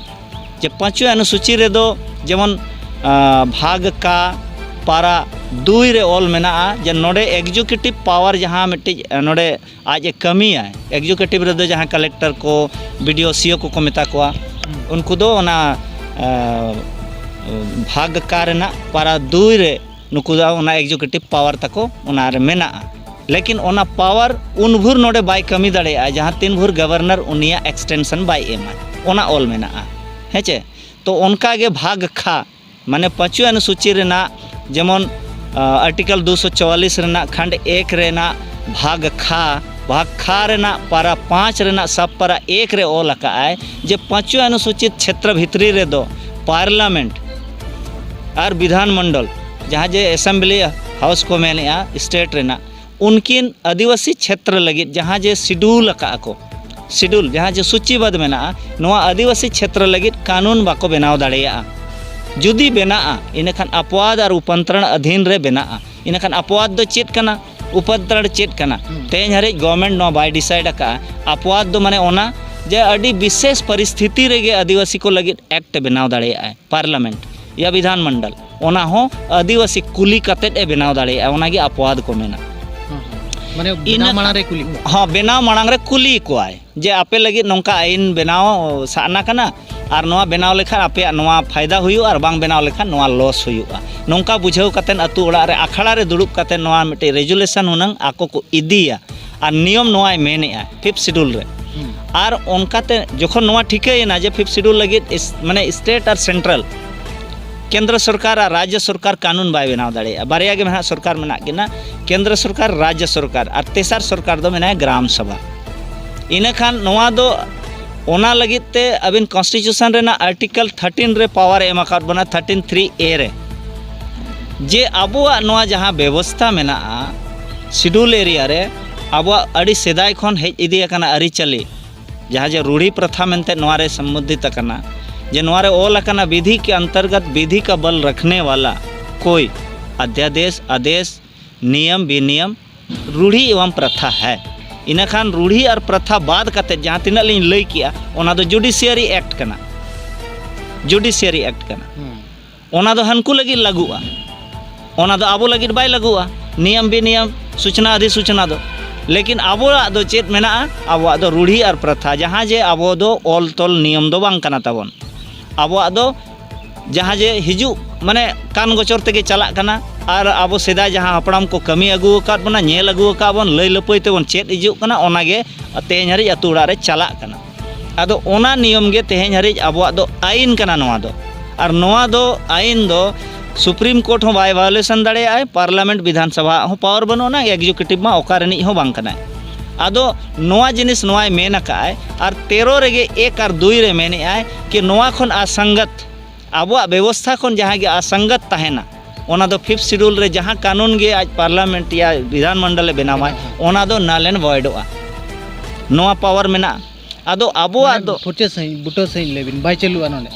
ᱡᱮ ᱯᱟᱸᱪᱣᱤ ᱚᱱᱩᱥᱩᱪᱤ ᱨᱮᱫᱚ ᱡᱮᱢᱚᱱ, ᱟᱸ, ᱵᱷᱟᱜᱽ ᱠᱟ ᱯᱟᱨᱟ ᱫᱩᱭ ᱨᱮ ᱚᱞ ᱢᱮᱱᱟᱜᱼᱟ ᱡᱮ ᱱᱚᱰᱮ ᱮᱠᱡᱤᱠᱤᱭᱩᱴᱤᱵᱷ ᱯᱟᱣᱟᱨ ᱡᱟᱦᱟᱸ ᱢᱤᱫᱴᱤᱡ, ᱟᱸ, ᱱᱚᱰᱮ ᱟᱡ ᱮ ᱠᱟᱹᱢᱤᱭᱟᱭ᱾ ᱮᱠᱡᱤᱠᱤᱭᱩᱴᱤᱵᱷ ᱨᱮᱫᱚ ᱡᱟᱦᱟᱸ ᱠᱟᱞᱮᱠᱴᱚᱨ ᱠᱚ, ᱵᱤ ᱰᱤ ᱳ, ᱥᱤ ᱳ ᱠᱚᱠᱚ ᱢᱮᱛᱟ ᱠᱚᱣᱟ, ᱩᱱᱠᱩ ᱫᱚ ᱚᱱᱟ, ᱟᱸ, ᱵᱷᱟᱜᱽ ᱠᱟ ᱨᱮᱱᱟᱜ ᱯᱟᱨᱟ ᱫᱩᱭ ᱨᱮ ᱱᱩᱠᱩ ᱫᱚ ᱚᱱᱟ ᱮᱠᱡᱤᱠᱤᱭᱩᱴᱤᱵᱷ ᱯᱟᱣᱟᱨ ᱛᱟᱠᱚ ᱚᱱᱟ ᱨᱮ ᱢᱮᱱᱟᱜᱼᱟ᱾ ᱞᱮᱠᱤᱱ ᱚᱱᱟ ᱯᱟᱣᱟᱨ ᱩᱱ ᱵᱷᱳᱨ ᱱᱚᱰᱮ ᱵᱟᱭ ᱠᱟᱹᱢᱤ ᱫᱟᱲᱮᱭᱟᱜᱼᱟ, ᱡᱟᱦᱟᱸ ᱛᱤᱱ ᱵᱷᱳᱨ ᱜᱚᱵᱷᱚᱨᱱᱚᱨ ᱩᱱᱤᱭᱟᱜ ᱮᱠᱥᱴᱮᱱᱥᱚᱱ ᱵᱟᱭ ᱮᱢᱟ, ᱚᱱᱟ ᱚᱞ ᱢᱮᱱᱟᱜᱼᱟ᱾ ᱦᱮᱸ ᱪᱮ? ᱛᱚ ᱚᱱᱠᱟ ᱜᱮ ᱵᱷᱟᱜᱽ ᱠᱷᱟ, ᱢᱟᱱᱮ ᱯᱟᱸᱪᱣᱤ ᱚᱱᱩᱥᱩᱪᱤ ᱨᱮᱱᱟᱜ, ᱡᱮᱢᱚᱱ, ᱟᱨᱴᱤᱠᱚᱞ ᱫᱩᱥᱚ ᱪᱚᱣᱟᱞᱤᱥ ᱨᱮᱱᱟᱜ ᱠᱷᱟᱱᱰ ᱮᱠ ᱨᱮᱱᱟᱜ ᱵᱷᱟᱜᱽ ᱠᱷᱟ, ᱵᱷᱟᱜᱽ ᱠᱷᱟ ᱨᱮᱱᱟᱜ ᱯᱟᱨᱟ ᱯᱟᱸᱪ ᱨᱮᱱᱟᱜ ᱥᱟᱵ ᱯᱟᱨᱟ ᱮᱠ ᱨᱮ ᱚᱞ ᱟᱠᱟᱫ ᱟᱭ ᱡᱮ ᱯᱟᱸᱪᱣᱤ ᱚᱱᱩᱥᱩᱪᱤᱛ ᱪᱷᱮᱛᱨᱚ ᱵᱷᱤᱛᱨᱤ ᱨᱮᱫᱚ ᱯᱟᱨᱞᱟᱢᱮᱱᱴ ᱟᱨ ᱵᱤᱫᱷᱟᱱ ᱢᱚᱱᱰᱚᱞ, ᱡᱟᱦᱟᱸ ᱡᱮ ᱮᱥᱮᱢᱵᱞᱤ ᱦᱟᱣᱩᱥ ᱠᱚ ᱢᱮᱱᱮᱜᱼᱟ ᱥᱴᱮᱴ ᱨᱮᱱᱟᱜ, ᱩᱱᱠᱤᱱ ᱟᱹᱫᱤᱵᱟᱹᱥᱤ ᱪᱷᱮᱛᱨᱚ ᱞᱟᱹᱜᱤᱫ ᱡᱟᱦᱟᱸ ᱡᱮ ᱥᱤᱰᱩᱞ ᱟᱠᱟᱫ ᱟᱠᱚ, ᱥᱤᱰᱩᱞ ᱡᱟᱦᱟᱸ ᱡᱮ ᱥᱩᱪᱤᱵᱟᱫ ᱢᱮᱱᱟᱜᱼᱟ, ᱱᱚᱣᱟ ᱟᱹᱫᱤᱵᱟᱹᱥᱤ ᱪᱷᱮᱛᱨᱚ ᱞᱟᱹᱜᱤᱫ ᱠᱟᱹᱱᱩᱱ ᱵᱟᱠᱚ ᱵᱮᱱᱟᱣ ᱫᱟᱲᱮᱭᱟᱜᱼᱟ᱾ ᱡᱩᱫᱤ ᱵᱮᱱᱟᱜᱼᱟ, ᱤᱱᱟᱹᱠᱷᱟᱱ ᱟᱯᱣᱟᱫ ᱟᱨ ᱩᱯᱟᱱᱛᱨᱚᱱ ᱟᱫᱷᱤᱱ ᱨᱮ ᱵᱮᱱᱟᱜᱼᱟ᱾ ᱤᱱᱟᱹᱠᱷᱟᱱ ᱟᱯᱣᱟᱫ ᱫᱚ ᱪᱮᱫ ᱠᱟᱱᱟ? ᱩᱯᱟᱫᱽᱫᱨᱟᱲ ᱪᱮᱫ ᱠᱟᱱᱟ? ᱦᱩᱸ᱾ ᱛᱮᱦᱮᱧ ᱦᱟᱹᱨᱤᱡ government ᱱᱚᱣᱟ ᱵᱟᱭ decide ᱟᱠᱟᱫᱼᱟ᱾ ᱟᱯᱣᱟᱫ ᱫᱚ ᱢᱟᱱᱮ ᱚᱱᱟ ᱡᱮ ᱟᱹᱰᱤ ᱵᱤᱥᱮᱥ ᱯᱚᱨᱤᱥᱛᱷᱤᱛᱤ ᱨᱮᱜᱮ ᱟᱹᱫᱤᱵᱟᱹᱥᱤ ᱠᱚ ᱞᱟᱹᱜᱤᱫ act ᱵᱮᱱᱟᱣ ᱫᱟᱲᱮᱭᱟᱜᱼᱟᱭ parliament ᱭᱟ ᱵᱤᱫᱷᱟᱱ ᱢᱚᱱᱰᱚᱞ, ᱚᱱᱟ ᱦᱚᱸ ᱟᱹᱫᱤᱵᱟᱹᱥᱤ ᱠᱩᱞᱤ ᱠᱟᱛᱮᱫ ᱮ ᱵᱮᱱᱟᱣ ᱫᱟᱲᱮᱭᱟᱜᱼᱟ᱾ ᱚᱱᱟᱜᱮ ᱟᱯᱣᱟᱫ ᱠᱚ ᱢᱮᱱᱟ᱾ ᱦᱩᱸ, ᱦᱩᱸ᱾ ᱢᱟᱱᱮ ᱵᱮᱱᱟᱣ ᱤᱱᱟᱹ ᱢᱟᱲᱟᱝ ᱨᱮ ᱠᱩᱞᱤ ᱠᱚᱣᱟ᱾ ᱦᱚᱸ, ᱵᱮᱱᱟᱣ ᱢᱟᱲᱟᱝ ᱨᱮ ᱠᱩᱞᱤ ᱠᱚᱣᱟᱭ ᱡᱮ ᱟᱯᱮ ᱞᱟᱹᱜᱤᱫ ᱱᱚᱝᱠᱟ ᱟᱹᱭᱤᱱ ᱵᱮᱱᱟᱣ ᱥᱟᱜᱱᱟ ᱠᱟᱱᱟ, ᱟᱨ ᱱᱚᱣᱟ ᱵᱮᱱᱟᱣ ᱞᱮᱠᱷᱟᱱ ᱟᱯᱮᱭᱟᱜ ᱱᱚᱣᱟ ᱯᱷᱟᱭᱫᱟ ᱦᱩᱭᱩᱜᱼᱟ ᱟᱨ ᱵᱟᱝ ᱵᱮᱱᱟᱣ ᱞᱮᱠᱷᱟᱱ ᱱᱚᱣᱟ loss ᱦᱩᱭᱩᱜᱼᱟ᱾ ᱱᱚᱝᱠᱟ ᱵᱩᱡᱷᱟᱹᱣ ᱠᱟᱛᱮᱫ ᱟᱹᱛᱩ ᱚᱲᱟᱜ ᱨᱮ ᱟᱠᱷᱲᱟ ᱨᱮ ᱫᱩᱲᱩᱵ ᱠᱟᱛᱮᱫ ᱱᱚᱣᱟ ᱢᱤᱫᱴᱤᱡ resolution ᱦᱩᱱᱟᱹᱝ ᱟᱠᱚ ᱠᱚ ᱤᱫᱤᱭᱟ, ᱟᱨ ᱱᱤᱭᱚᱢ ᱱᱚᱣᱟᱭ ᱢᱮᱱᱮᱜᱼᱟ fifth schedule ᱨᱮ᱾ ᱦᱩᱸ᱾ ᱟᱨ ᱚᱱᱠᱟᱛᱮ ᱡᱚᱠᱷᱚᱱ ᱱᱚᱣᱟ ᱴᱷᱤᱠᱟᱹᱭᱮᱱᱟ ᱡᱮ fifth schedule ᱞᱟᱹᱜᱤᱫ ᱤᱥ-, ᱢᱟᱱᱮ state ᱟᱨ central ᱠᱮᱱᱫᱨᱚ ᱥᱚᱨᱠᱟᱨ ᱟᱨ ᱨᱟᱡᱽᱡᱚ ᱥᱚᱨᱠᱟᱨ ᱠᱟᱹᱱᱩᱱ ᱵᱟᱭ ᱵᱮᱱᱟᱣ ᱫᱟᱲᱮᱭᱟᱜᱼᱟ᱾ ᱵᱟᱨᱭᱟ ᱜᱮ ᱱᱟᱦᱟᱜ ᱥᱚᱨᱠᱟᱨ ᱢᱮᱱᱟᱜ ᱠᱤᱱᱟ, ᱠᱮᱱᱫᱨᱚ ᱥᱚᱨᱠᱟᱨ, ᱨᱟᱡᱽᱡᱚ ᱥᱚᱨᱠᱟᱨ, ᱟᱨ ᱛᱮᱥᱟᱨ ᱥᱚᱨᱠᱟᱨ ᱫᱚ ᱢᱮᱱᱟᱭᱟ ᱜᱨᱟᱢ ᱥᱚᱵᱷᱟ᱾ ᱤᱱᱟᱹᱠᱷᱟᱱ ᱱᱚᱣᱟ ᱫᱚ ᱚᱱᱟ ᱞᱟᱹᱜᱤᱫ ᱛᱮ ᱟᱹᱵᱤᱱ constitution ᱨᱮᱱᱟᱜ article thirteen ᱨᱮ power ᱮ ᱮᱢ ᱟᱠᱟᱫ ᱵᱚᱱᱟ, thirteen three A ᱨᱮ, ᱡᱮ ᱟᱵᱚᱣᱟᱜ ᱱᱚᱣᱟ ᱡᱟᱦᱟᱸ ᱵᱮᱵᱚᱥᱛᱷᱟ ᱢᱮᱱᱟᱜᱼᱟ schedule area ᱨᱮ, ᱟᱵᱚᱣᱟᱜ ᱟᱹᱰᱤ ᱥᱮᱫᱟᱭ ᱠᱷᱚᱱ ᱦᱮᱡ ᱤᱫᱤ ᱟᱠᱟᱱᱟ ᱟᱹᱨᱤᱪᱟᱹᱞᱤ, ᱡᱟᱦᱟᱸ ᱡᱮ ᱨᱩᱲᱷᱤ ᱯᱨᱚᱛᱷᱟ ᱢᱮᱱᱛᱮ ᱱᱚᱣᱟ ᱨᱮ ᱥᱚᱢᱵᱳᱫᱷᱤᱛ ᱟᱠᱟᱱᱟ, ᱡᱮ ᱱᱚᱣᱟ ᱨᱮ ᱚᱞ ᱟᱠᱟᱱᱟ, "ᱵᱤᱫᱷᱤ ᱠᱮ ᱚᱱᱛᱚᱨᱜᱚᱛ ᱵᱤᱫᱷᱤ ᱠᱟ ᱵᱚᱞ ᱨᱟᱠᱷᱱᱮ ᱣᱟᱞᱟ ᱠᱳᱭ ᱟᱫᱷᱭᱟᱫᱮᱥ, ᱟᱫᱮᱥ, ᱱᱤᱭᱚᱢ, ᱵᱤᱱᱤᱭᱚᱢ, ᱨᱩᱲᱷᱤ ᱮᱵᱚᱢ ᱯᱨᱚᱛᱷᱟ ᱦᱟᱭ᱾" ᱤᱱᱟᱹᱠᱷᱟᱱ ᱨᱩᱲᱷᱤ ᱟᱨ ᱯᱨᱚᱛᱷᱟ ᱵᱟᱫ ᱠᱟᱛᱮ ᱡᱟᱦᱟᱸ ᱛᱤᱱᱟᱹᱜ ᱞᱤᱧ ᱞᱟᱹᱭ ᱠᱮᱜᱼᱟ, ᱚᱱᱟ ᱫᱚ Judiciary Act ᱠᱟᱱᱟ, Judiciary Act ᱠᱟᱱᱟ᱾ ᱦᱩᱸ᱾ ᱚᱱᱟ ᱫᱚ ᱦᱟᱹᱱᱠᱩ ᱞᱟᱹᱜᱤᱫ ᱞᱟᱹᱜᱩᱜᱼᱟ, ᱚᱱᱟ ᱫᱚ ᱟᱵᱚ ᱞᱟᱹᱜᱤᱫ ᱵᱟᱭ ᱞᱟᱹᱜᱩᱜᱼᱟ᱾ ᱱᱤᱭᱚᱢ ᱵᱤᱱᱤᱭᱚᱢ, ᱥᱩᱪᱱᱟ ᱚᱫᱷᱤᱥᱩᱪᱱᱟ ᱫᱚ, ᱞᱮᱠᱤᱱ ᱟᱵᱚᱣᱟᱜ ᱫᱚ ᱪᱮᱫ ᱢᱮᱱᱟᱜᱼᱟ? ᱟᱵᱚᱣᱟᱜ ᱫᱚ ᱨᱩᱲᱷᱤ ᱟᱨ ᱯᱨᱚᱛᱷᱟ, ᱡᱟᱦᱟᱸ ᱡᱮ ᱟᱵᱚ ᱫᱚ ᱚᱞ ᱛᱚᱞ ᱱᱤᱭᱚᱢ ᱫᱚ ᱵᱟᱝ ᱠᱟᱱᱟ ᱛᱟᱵᱚᱱ᱾ ᱟᱵᱚᱣᱟᱜ ᱫᱚ ᱡᱟᱦᱟᱸ ᱡᱮ ᱦᱤᱡᱩᱜ, ᱢᱟᱱᱮ, ᱠᱟᱱ ᱜᱚᱪᱚᱨ ᱛᱮᱜᱮ ᱪᱟᱞᱟᱜ ᱠᱟᱱᱟ, ᱟᱨ ᱟᱵᱚ ᱥᱮᱫᱟᱭ ᱡᱟᱦᱟᱸ ᱦᱟᱯᱲᱟᱢ ᱠᱚ ᱠᱟᱹᱢᱤ ᱟᱹᱜᱩ ᱟᱠᱟᱫ ᱵᱚᱱᱟ, ᱧᱮᱞ ᱟᱹᱜᱩ ᱟᱠᱟᱫ ᱵᱚᱱ, ᱞᱟᱹᱭ ᱞᱟᱹᱯᱟᱹᱭ ᱛᱮᱵᱚᱱ ᱪᱮᱫ ᱦᱤᱡᱩᱜ ᱠᱟᱱᱟ, ᱚᱱᱟᱜᱮ ᱛᱮᱦᱮᱧ ᱦᱟᱹᱨᱤᱡ ᱟᱹᱛᱩ ᱚᱲᱟᱜ ᱨᱮ ᱪᱟᱞᱟᱜ ᱠᱟᱱᱟ᱾ ᱟᱫᱚ ᱚᱱᱟ ᱱᱤᱭᱚᱢ ᱜᱮ ᱛᱮᱦᱮᱧ ᱦᱟᱹᱨᱤᱡ ᱟᱵᱚᱣᱟᱜ ᱫᱚ ᱟᱹᱭᱤᱱ ᱠᱟᱱᱟ᱾ ᱱᱚᱣᱟ ᱫᱚ, ᱟᱨ ᱱᱚᱣᱟ ᱫᱚ ᱟᱹᱭᱤᱱ ᱫᱚ Supreme Court ᱦᱚᱸ ᱵᱟᱭ violation ᱫᱟᱲᱮᱭᱟᱜᱼᱟᱭ, Parliament, ᱵᱤᱫᱷᱟᱱ ᱥᱚᱵᱷᱟ ᱟᱜ ᱦᱚᱸ power ᱵᱟᱹᱱᱩᱜ ᱟᱱᱟ, executive ᱢᱟ ᱚᱠᱟ ᱨᱤᱱᱤᱡ ᱦᱚᱸ ᱵᱟᱝ ᱠᱟᱱᱟᱭ᱾ ᱟᱫᱚ ᱱᱚᱣᱟ ᱡᱤᱱᱤᱥ ᱱᱚᱣᱟᱭ ᱢᱮᱱ ᱟᱠᱟᱫᱼᱟᱭ, ᱟᱨ ᱛᱮᱨᱚ ᱨᱮᱜᱮ ᱮᱠ ᱟᱨ ᱫᱩᱭ ᱨᱮ ᱢᱮᱱᱮᱫᱼᱟᱭ ᱠᱤ ᱱᱚᱣᱟ ᱠᱷᱚᱱ ᱟᱥᱚᱝᱜᱚᱛ, ᱟᱵᱚᱣᱟᱜ ᱵᱮᱵᱚᱥᱛᱷᱟ ᱠᱷᱚᱱ ᱡᱟᱦᱟᱸ ᱜᱮ ᱟᱥᱚᱝᱜᱚᱛ ᱛᱟᱦᱮᱱᱟ, ᱚᱱᱟ ᱫᱚ fifth schedule ᱨᱮ ᱡᱟᱦᱟᱸ ᱠᱟᱹᱱᱩᱱ ᱜᱮ ᱟᱡ Parliament ᱭᱟ ᱵᱤᱫᱷᱟᱱ ᱢᱚᱱᱰᱚᱞᱮ ᱵᱮᱱᱟᱣᱟᱭ, ᱵᱮᱱᱟᱣᱟ᱾ ᱚᱱᱟ ᱫᱚ null and voidᱚᱜᱼᱟ᱾ ᱱᱚᱣᱟ power ᱢᱮᱱᱟᱜᱼᱟ᱾ ᱟᱫᱚ ᱟᱵᱚᱣᱟᱜ ᱢᱟᱱᱮ ᱫᱚ ᱯᱷᱩᱨᱪᱟᱹ ᱥᱟᱺᱦᱤᱡ, ᱵᱩᱴᱟᱹ ᱥᱟᱺᱦᱤᱡ ᱞᱟᱹᱭ ᱵᱤᱱ, ᱵᱟᱭ ᱪᱟᱹᱞᱩᱜᱼᱟ ᱱᱚᱰᱮ᱾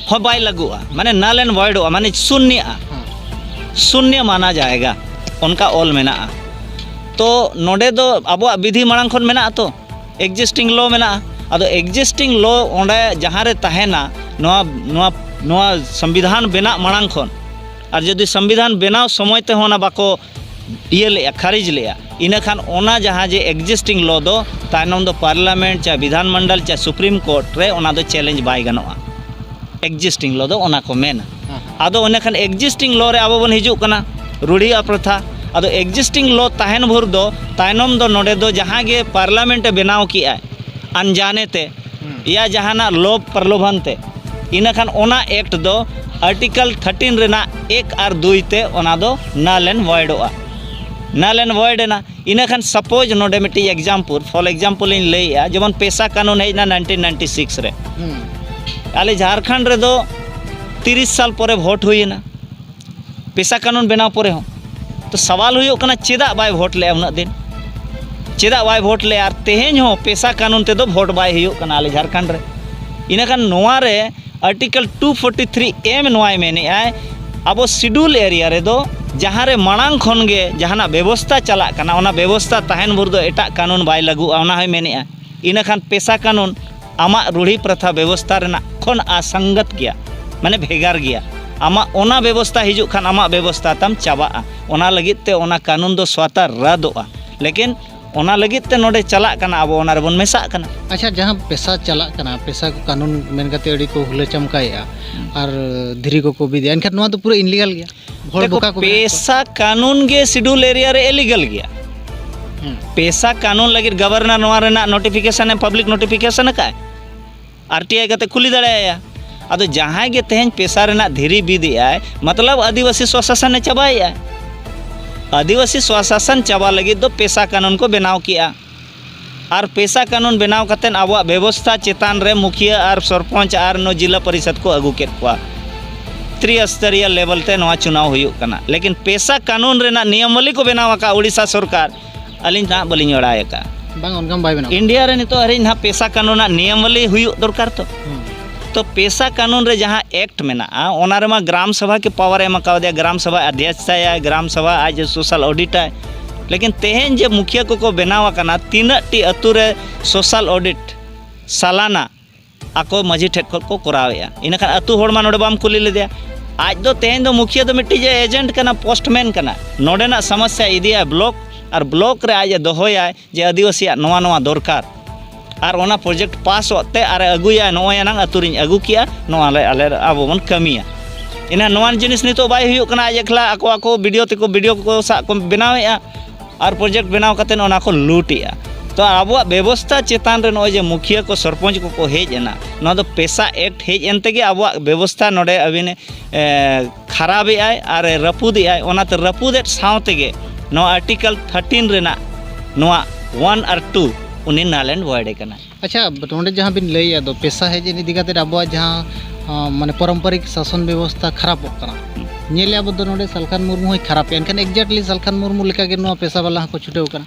ᱦᱚᱸ, ᱵᱟᱭ ᱞᱟᱹᱜᱩᱜᱼᱟ, ᱢᱟᱱᱮ null and voidᱚᱜᱼᱟ, ᱢᱟᱱᱮ ᱥᱩᱱᱭᱟᱹᱜᱼᱟ᱾ ᱦᱮᱸ᱾ ᱥᱩᱱᱭᱟᱹ ᱢᱟᱱᱟ ᱡᱟᱭᱜᱟ, ᱚᱱᱠᱟ ᱚᱞ ᱢᱮᱱᱟᱜᱼᱟ᱾ ᱛᱚ ᱱᱚᱰᱮ ᱫᱚ ᱟᱵᱚᱣᱟᱜ ᱵᱤᱫᱷᱤ ᱢᱟᱲᱟᱝ ᱠᱷᱚᱱ ᱢᱮᱱᱟᱜᱼᱟ, ᱛᱚ existing law ᱢᱮᱱᱟᱜᱼᱟ᱾ ᱟᱫᱚ existing law ᱚᱸᱰᱮ ᱡᱟᱦᱟᱸ ᱨᱮ ᱛᱟᱦᱮᱱᱟ, ᱱᱚᱣᱟ ᱱᱚᱣᱟ ᱱᱚᱣᱟ ᱥᱚᱝᱵᱤᱫᱷᱟᱱ ᱵᱮᱱᱟᱜ ᱢᱟᱲᱟᱝ ᱠᱷᱚᱱ, ᱟᱨ ᱡᱩᱫᱤ ᱥᱚᱝᱵᱤᱫᱷᱟᱱ ᱵᱮᱱᱟᱣ ᱥᱚᱢᱚᱭ ᱛᱮᱦᱚᱸ ᱚᱱᱟ ᱵᱟᱠᱚ ᱤᱭᱟᱹ ᱞᱮᱜᱼᱟ, ᱠᱷᱟᱨᱤᱡ ᱞᱮᱜᱼᱟ, ᱤᱱᱟᱹᱠᱷᱟᱱ ᱚᱱᱟ ᱡᱟᱦᱟᱸ ᱡᱮ existing law ᱫᱚ ᱛᱟᱭᱱᱚᱢ ᱫᱚ ᱯᱟᱨᱞᱟᱢᱮᱱᱴ ᱪᱟᱦᱮ ᱵᱤᱫᱷᱟᱱ ᱢᱚᱱᱰᱚᱞ ᱪᱟᱦᱮ ᱥᱩᱯᱨᱤᱢ ᱠᱳᱨᱴ ᱨᱮ ᱚᱱᱟ ᱫᱚ ᱪᱮᱞᱮᱧᱡᱽ ᱵᱟᱭ ᱜᱟᱱᱚᱜᱼᱟ᱾ existing law ᱫᱚ ᱚᱱᱟ ᱠᱚ ᱢᱮᱱᱟ᱾ ᱦᱮᱸ, ᱦᱮᱸ᱾ ᱟᱫᱚ ᱤᱱᱟᱹᱠᱷᱟᱱ existing law ᱨᱮ ᱟᱵᱚ ᱵᱚᱱ ᱦᱤᱡᱩᱜ ᱠᱟᱱᱟ, ᱨᱩᱲᱦᱤ ᱟᱨ ᱯᱨᱚᱛᱷᱟ᱾ ᱟᱫᱚ existing law ᱛᱟᱦᱮᱱ ᱵᱷᱳᱨ ᱫᱚ ᱛᱟᱭᱱᱚᱢ ᱫᱚ ᱱᱚᱰᱮ ᱫᱚ ᱡᱟᱦᱟᱸ ᱜᱮ ᱯᱟᱨᱞᱟᱢᱮᱱᱴ ᱮ ᱵᱮᱱᱟᱣ ᱠᱮᱜᱼᱟᱭ ᱟᱱᱡᱟᱱᱮ ᱛᱮ, ᱦᱩᱸ᱾ ᱭᱟ ᱡᱟᱦᱟᱱᱟᱜ ᱞᱳᱵᱷ ᱯᱨᱚᱞᱳᱵᱷᱚᱱ ᱛᱮ, ᱤᱱᱟᱹᱠᱷᱟᱱ ᱚᱱᱟ ᱮᱠᱴ ᱫᱚ ᱟᱨᱴᱤᱠᱟᱞ ᱛᱷᱟᱨᱴᱤᱱ ᱨᱮᱱᱟᱜ ᱮᱠ ᱟᱨ ᱫᱩᱭ ᱛᱮ ᱚᱱᱟ ᱫᱚ null and voidᱚᱜᱼᱟ᱾ null and void ᱮᱱᱟ᱾ ᱤᱱᱟᱹᱠᱷᱟᱱ suppose ᱱᱚᱰᱮ ᱢᱤᱫᱴᱤᱡ example, for example ᱤᱧ ᱞᱟᱹᱭᱮᱜᱼᱟ, ᱡᱮᱢᱚᱱ ᱯᱮᱥᱟ ᱠᱟᱹᱱᱩᱱ ᱦᱮᱡ ᱮᱱᱟ nineteen ninety six ᱨᱮ᱾ ᱦᱩᱸ᱾ ᱟᱞᱮ ᱡᱷᱟᱲᱠᱷᱚᱸᱰ ᱨᱮᱫᱚ ᱛᱤᱨᱤᱥ ᱥᱟᱞ ᱯᱚᱨᱮ ᱵᱷᱳᱴ ᱦᱩᱭᱮᱱᱟ, ᱯᱮᱥᱟ ᱠᱟᱹᱱᱩᱱ ᱵᱮᱱᱟᱣ ᱯᱚᱨᱮ ᱦᱚᱸ᱾ ᱛᱚ ᱥᱟᱣᱟᱞ ᱦᱩᱭᱩᱜ ᱠᱟᱱᱟ, ᱪᱮᱫᱟᱜ ᱵᱟᱭ ᱵᱷᱳᱴ ᱞᱮᱜᱼᱟ ᱩᱱᱟᱹᱜ ᱫᱤᱱ? ᱪᱮᱫᱟᱜ ᱵᱟᱭ ᱵᱷᱳᱴ ᱞᱮᱜᱼᱟ? ᱟᱨ ᱛᱮᱦᱮᱧ ᱦᱚᱸ ᱯᱮᱥᱟ ᱠᱟᱹᱱᱩᱱ ᱛᱮᱫᱚ ᱵᱷᱳᱴ ᱵᱟᱭ ᱦᱩᱭᱩᱜ ᱠᱟᱱᱟ ᱟᱞᱮ ᱡᱷᱟᱲᱠᱷᱚᱸᱰ ᱨᱮ᱾ ᱤᱱᱟᱹᱠᱷᱟᱱ ᱱᱚᱣᱟ ᱨᱮ ᱟᱨᱴᱤᱠᱟᱞ ᱴᱩ ᱯᱷᱳᱨᱴᱤ ᱛᱷᱨᱤ ᱮᱢ ᱱᱚᱣᱟᱭ ᱢᱮᱱᱮᱜᱼᱟᱭ, ᱟᱵᱚ ᱥᱤᱰᱩᱞ ᱮᱨᱤᱭᱟ ᱨᱮᱫᱚ ᱡᱟᱦᱟᱸ ᱨᱮ ᱢᱟᱲᱟᱝ ᱠᱷᱚᱱ ᱜᱮ ᱡᱟᱦᱟᱱᱟᱜ ᱵᱮᱵᱚᱥᱛᱟ ᱪᱟᱞᱟᱜ ᱠᱟᱱᱟ, ᱚᱱᱟ ᱵᱮᱵᱚᱥᱛᱟ ᱛᱟᱦᱮᱱ ᱵᱷᱳᱨ ᱫᱚ ᱮᱴᱟᱜ ᱠᱟᱹᱱᱩᱱ ᱵᱟᱭ ᱞᱟᱹᱜᱩᱜᱼᱟ, ᱚᱱᱟ ᱦᱚᱸᱭ ᱢᱮᱱᱮᱜᱼᱟ᱾ ᱤᱱᱟᱹᱠᱷᱟᱱ ᱯᱮᱥᱟ ᱠᱟᱹᱱᱩᱱ ᱟᱢᱟᱜ ᱨᱩᱲᱦᱤ ᱯᱨᱚᱛᱷᱟ ᱵᱮᱵᱚᱥᱛᱟ ᱨᱮᱱᱟᱜ ᱠᱷᱚᱱ ᱟᱥᱚᱝᱜᱚᱛ ᱜᱮᱭᱟ, ᱢᱟᱱᱮ ᱵᱷᱮᱜᱟᱨ ᱜᱮᱭᱟ᱾ ᱟᱢᱟᱜ ᱚᱱᱟ ᱵᱮᱵᱚᱥᱛᱟ ᱦᱤᱡᱩᱜ ᱠᱷᱟᱱ ᱟᱢᱟᱜ ᱵᱮᱵᱚᱥᱛᱟ ᱛᱟᱢ ᱪᱟᱵᱟᱜᱼᱟ᱾ ᱚᱱᱟ ᱞᱟᱹᱜᱤᱫ ᱛᱮ ᱚᱱᱟ ᱠᱟᱹᱱᱩᱱ ᱫᱚ ᱥᱚᱛᱟ ᱨᱟᱫᱚᱜᱼᱟ᱾ ᱞᱮᱠᱤᱱ ᱚᱱᱟ ᱞᱟᱹᱜᱤᱫ ᱛᱮ ᱱᱚᱰᱮ ᱪᱟᱞᱟᱜ ᱠᱟᱱᱟ, ᱟᱵᱚ ᱚᱱᱟ ᱨᱮᱵᱚᱱ ᱢᱮᱥᱟᱜ ᱠᱟᱱᱟ᱾ ᱟᱪᱪᱷᱟ, ᱡᱟᱦᱟᱸ ᱯᱮᱥᱟ ᱪᱟᱞᱟᱜ ᱠᱟᱱᱟ, ᱯᱮᱥᱟ ᱠᱚ ᱠᱟᱹᱱᱩᱱ ᱢᱮᱱ ᱠᱟᱛᱮ ᱟᱹᱰᱤ ᱠᱚ ᱦᱩᱞᱟᱹ ᱪᱟᱢᱠᱟᱭᱮᱜᱼᱟ, ᱦᱩᱸ᱾ ᱟᱨ ᱫᱷᱤᱨᱤ ᱠᱚᱠᱚ ᱵᱤᱫᱮᱜᱼᱟ, ᱮᱱᱠᱷᱟᱱ ᱱᱚᱣᱟ ᱫᱚ ᱯᱩᱨᱟᱹ ᱤᱱᱞᱤᱜᱟᱞ ᱜᱮᱭᱟ᱾ ᱦᱚᱲ ᱫᱮᱠᱷᱚ, ᱵᱚᱠᱟ ᱠᱚ ᱵᱮᱱᱟᱣᱮᱫ ᱠᱚᱣᱟ᱾ ᱯᱮᱥᱟ ᱠᱟᱹᱱᱩᱱ ᱜᱮ ᱥᱤᱰᱩᱞ ᱮᱨᱤᱭᱟ ᱨᱮ ᱤᱞᱤᱜᱟᱞ ᱜᱮᱭᱟ᱾ ᱦᱩᱸ᱾ ᱯᱮᱥᱟ ᱠᱟᱹᱱᱩᱱ ᱞᱟᱹᱜᱤᱫ ᱜᱚᱵᱷᱚᱨᱱᱚᱨ ᱱᱚᱣᱟ ᱨᱮᱱᱟᱜ ᱱᱳᱴᱤᱯᱷᱤᱠᱮᱥᱚᱱ ᱮ ᱯᱟᱵᱽᱞᱤᱠ ᱱᱳᱴᱤᱯᱷᱤᱠᱮᱥᱚᱱ ᱟᱠᱟᱫ, ᱟᱨ ᱴᱤ ᱟᱭ ᱠᱟᱛᱮ ᱠᱩᱞᱤ ᱫᱟᱲᱮᱭᱟᱭᱟ᱾ ᱟᱫᱚ ᱡᱟᱦᱟᱸᱭ ᱜᱮ ᱛᱮᱦᱮᱧ ᱯᱮᱥᱟ ᱨᱮᱱᱟᱜ ᱫᱷᱤᱨᱤ ᱵᱤᱫᱮᱜᱼᱟᱭ, ᱢᱚᱛᱞᱚᱵ ᱟᱹᱫᱤᱵᱟᱹᱥᱤ ᱥᱚᱥᱟᱥᱚᱱᱮ ᱪᱟᱵᱟᱭᱮᱜᱼᱟ᱾ ᱟᱹᱫᱤᱵᱟᱹᱥᱤ ᱥᱚᱥᱟᱥᱚᱱ ᱪᱟᱵᱟ ᱞᱟᱹᱜᱤᱫ ᱫᱚ ᱯᱮᱥᱟ ᱠᱟᱹᱱᱩᱱ ᱠᱚ ᱵᱮᱱᱟᱣ ᱠᱮᱜᱼᱟ᱾ ᱟᱨ ᱯᱮᱥᱟ ᱠᱟᱹᱱᱩᱱ ᱵᱮᱱᱟᱣ ᱠᱟᱛᱮᱫ ᱟᱵᱚᱣᱟᱜ ᱵᱮᱵᱚᱥᱛᱷᱟ ᱪᱮᱛᱟᱱ ᱨᱮ ᱢᱩᱠᱷᱤᱭᱟᱹ ᱟᱨ ᱥᱚᱨᱯᱚᱧᱪ ᱟᱨ ᱱᱚ ᱡᱤᱞᱟ ᱯᱚᱨᱤᱥᱚᱫᱽ ᱠᱚ ᱟᱹᱜᱩ ᱠᱮᱫ ᱠᱚᱣᱟ᱾ ᱛᱨᱤᱥᱛᱚᱨᱤᱭᱟ ᱞᱮᱵᱮᱞ ᱛᱮ ᱱᱚᱣᱟ ᱪᱩᱱᱟᱣ ᱦᱩᱭᱩᱜ ᱠᱟᱱᱟ, ᱞᱮᱠᱤᱱ ᱯᱮᱥᱟ ᱠᱟᱹᱱᱩᱱ ᱨᱮᱱᱟᱜ ᱱᱤᱭᱚᱢᱟᱵᱚᱞᱤ ᱠᱚ ᱵᱮᱱᱟᱣ ᱟᱠᱟᱫ ᱩᱲᱤᱥᱥᱟ ᱥᱚᱨᱠᱟᱨ, ᱟᱹᱞᱤᱧ ᱱᱟᱦᱟᱜ ᱵᱟᱹᱞᱤᱧ ᱵᱟᱲᱟᱭ ᱟᱠᱟᱫᱼᱟ᱾ ᱵᱟᱝ, ᱚᱱᱠᱟ ᱢᱟ ᱵᱟᱭ ᱵᱮᱱᱟᱣ᱾ ᱤᱱᱰᱤᱭᱟ ᱨᱮ ᱱᱤᱛᱚᱜ ᱦᱟᱹᱨᱤᱡ ᱱᱟᱦᱟᱜ ᱯᱮᱥᱟ ᱠᱟᱹᱱᱩᱱ ᱨᱮᱱᱟᱜ ᱱᱤᱭᱚᱢᱟᱵᱚᱞᱤ ᱦᱩᱭᱩᱜ ᱫᱚᱨᱠᱟᱨ ᱛᱚ᱾ ᱦᱩᱸ᱾ ᱛᱚ ᱯᱮᱥᱟ ᱠᱟᱹᱱᱩᱱ ᱨᱮ ᱡᱟᱦᱟᱸ ᱮᱠᱴ ᱢᱮᱱᱟᱜᱼᱟ, ᱚᱱᱟ ᱨᱮᱢᱟ ᱜᱨᱟᱢ ᱥᱚᱵᱷᱟ ᱠᱤ ᱯᱟᱣᱟᱨ ᱮ ᱮᱢ ᱟᱠᱟᱣᱫᱮᱭᱟ, ᱜᱨᱟᱢ ᱥᱚᱵᱷᱟ ᱟᱫᱷᱭᱚᱠᱥᱟᱭᱟᱭ, ᱜᱨᱟᱢ ᱥᱚᱵᱷᱟ ᱟᱡ ᱥᱳᱥᱟᱞ ᱚᱰᱤᱴᱟᱭ, ᱞᱮᱠᱤᱱ ᱛᱮᱦᱮᱧ ᱡᱮ ᱢᱩᱠᱷᱤᱭᱟᱹ ᱠᱚᱠᱚ ᱵᱮᱱᱟᱣ ᱟᱠᱟᱱᱟ, ᱛᱤᱱᱟᱹᱜ ᱴᱤ ᱟᱹᱛᱩ ᱨᱮ social audit ᱥᱟᱞᱟᱱᱟ ᱟᱠᱚ ᱢᱟᱹᱡᱷᱤ ᱴᱷᱮᱱ ᱠᱷᱚᱱ ᱠᱚ ᱠᱚᱨᱟᱣᱮᱫᱼᱟ? ᱤᱱᱟᱹᱠᱷᱟᱱ ᱟᱹᱛᱩ ᱦᱚᱲ ᱢᱟ ᱱᱚᱰᱮ ᱵᱟᱢ ᱠᱩᱞᱤ ᱞᱮᱫᱮᱭᱟ᱾ ᱟᱡ ᱫᱚ ᱛᱮᱦᱮᱧ ᱫᱚ ᱢᱩᱠᱷᱤᱭᱟᱹ ᱫᱚ ᱢᱤᱫᱴᱤᱡ ᱮ agent ᱠᱟᱱᱟ, postman ᱠᱟᱱᱟ᱾ ᱱᱚᱰᱮᱱᱟᱜ ᱥᱚᱢᱚᱥᱥᱟ ᱤᱫᱤᱭᱟᱭ block, ᱟᱨ block ᱨᱮ ᱟᱡ ᱮ ᱫᱚᱦᱚᱭᱟᱭ ᱡᱮ ᱟᱹᱫᱤᱵᱟᱹᱥᱤᱭᱟᱜ ᱱᱚᱣᱟ ᱱᱚᱣᱟ ᱫᱚᱨᱠᱟᱨ, ᱟᱨ ᱚᱱᱟ project ᱯᱟᱥᱚᱜ ᱛᱮ ᱟᱨ ᱮ ᱟᱹᱜᱩᱭᱟ, ᱱᱚᱜᱼᱚᱭ ᱮᱱᱟᱝ ᱟᱹᱛᱩ ᱨᱤᱧ ᱟᱹᱜᱩ ᱠᱮᱜᱼᱟ, ᱱᱚᱣᱟ ᱞᱮ ᱟᱞᱮ ᱟᱵᱚ ᱵᱚᱱ ᱠᱟᱹᱢᱤᱭᱟ᱾ ᱮᱱᱟ ᱱᱚᱣᱟ ᱡᱤᱱᱤᱥ ᱱᱤᱛᱚᱜ ᱵᱟᱭ ᱦᱩᱭᱩᱜ ᱠᱟᱱᱟ, ᱟᱡ ᱮᱠᱞᱟ ᱟᱠᱚ ᱟᱠᱚ ᱵᱤᱰᱤᱭᱳ ᱛᱮᱠᱚ ᱵᱤᱰᱤᱭᱳ ᱠᱚ ᱥᱟᱵ ᱠᱚ ᱵᱮᱱᱟᱣᱮᱫᱼᱟ, ᱟᱨ project ᱵᱮᱱᱟᱣ ᱠᱟᱛᱮ ᱚᱱᱟ ᱠᱚ ᱞᱩᱴᱮᱜᱼᱟ᱾ ᱛᱚ ᱟᱵᱚᱣᱟᱜ ᱵᱮᱵᱚᱥᱛᱷᱟ ᱪᱮᱛᱟᱱ ᱨᱮ ᱱᱚᱜᱼᱚᱭ ᱡᱮ ᱢᱩᱠᱷᱤᱭᱟᱹ ᱠᱚ ᱥᱚᱨᱯᱚᱧᱪ ᱠᱚᱠᱚ ᱦᱮᱡ ᱮᱱᱟ, ᱱᱚᱣᱟ ᱫᱚ PESA Act ᱦᱮᱡ ᱮᱱ ᱛᱮᱜᱮ ᱟᱵᱚᱣᱟᱜ ᱵᱮᱵᱚᱥᱛᱷᱟ ᱱᱚᱰᱮ ᱟᱹᱵᱤᱱ ᱮ, ᱠᱷᱟᱨᱟᱯᱮᱜᱼᱟᱭ ᱟᱨ ᱮ ᱨᱟᱹᱯᱩᱫᱮᱜᱼᱟᱭ᱾ ᱚᱱᱟᱛᱮ ᱨᱟᱹᱯᱩᱫᱮᱫ ᱥᱟᱶ ᱛᱮᱜᱮ ᱱᱚᱣᱟ Article thirteen ᱨᱮᱱᱟᱜ ᱱᱚᱣᱟ one ᱟᱨ two ᱩᱱᱤ null and void ᱮ ᱠᱟᱱᱟ᱾ ᱟᱪᱪᱷᱟ, ᱱᱚᱰᱮ ᱡᱟᱦᱟᱸ ᱵᱤᱱ ᱞᱟᱹᱭᱮᱫ ᱫᱚ PESA ᱦᱮᱡ ᱮᱱ ᱤᱫᱤ ᱠᱟᱛᱮ ᱟᱵᱚᱣᱟᱜ ᱡᱟᱦᱟᱸ, ᱟ, ᱢᱟᱱᱮ ᱯᱟᱨᱚᱢᱯᱚᱨᱤᱠ ᱥᱟᱥᱚᱱ ᱵᱮᱵᱚᱥᱛᱷᱟ ᱠᱷᱟᱨᱟᱯᱚᱜ ᱠᱟᱱᱟ, ᱧᱮᱞᱮᱫᱼᱟ ᱵᱚ ᱫᱚ ᱱᱚᱰᱮ ᱥᱟᱞᱠᱷᱟᱱ ᱢᱩᱨᱢᱩ ᱦᱚᱸᱭ ᱠᱷᱟᱨᱟᱯᱮᱜᱼᱟ, ᱮᱱᱠᱷᱟᱱ exactly ᱥᱟᱞᱠᱷᱟᱱ ᱢᱩᱨᱢᱩ ᱞᱮᱠᱟᱜᱮ ᱱᱚᱣᱟ PESA ᱵᱟᱞᱟ ᱦᱚᱸᱠᱚ ᱪᱷᱩᱴᱟᱹᱣ ᱠᱟᱱᱟ᱾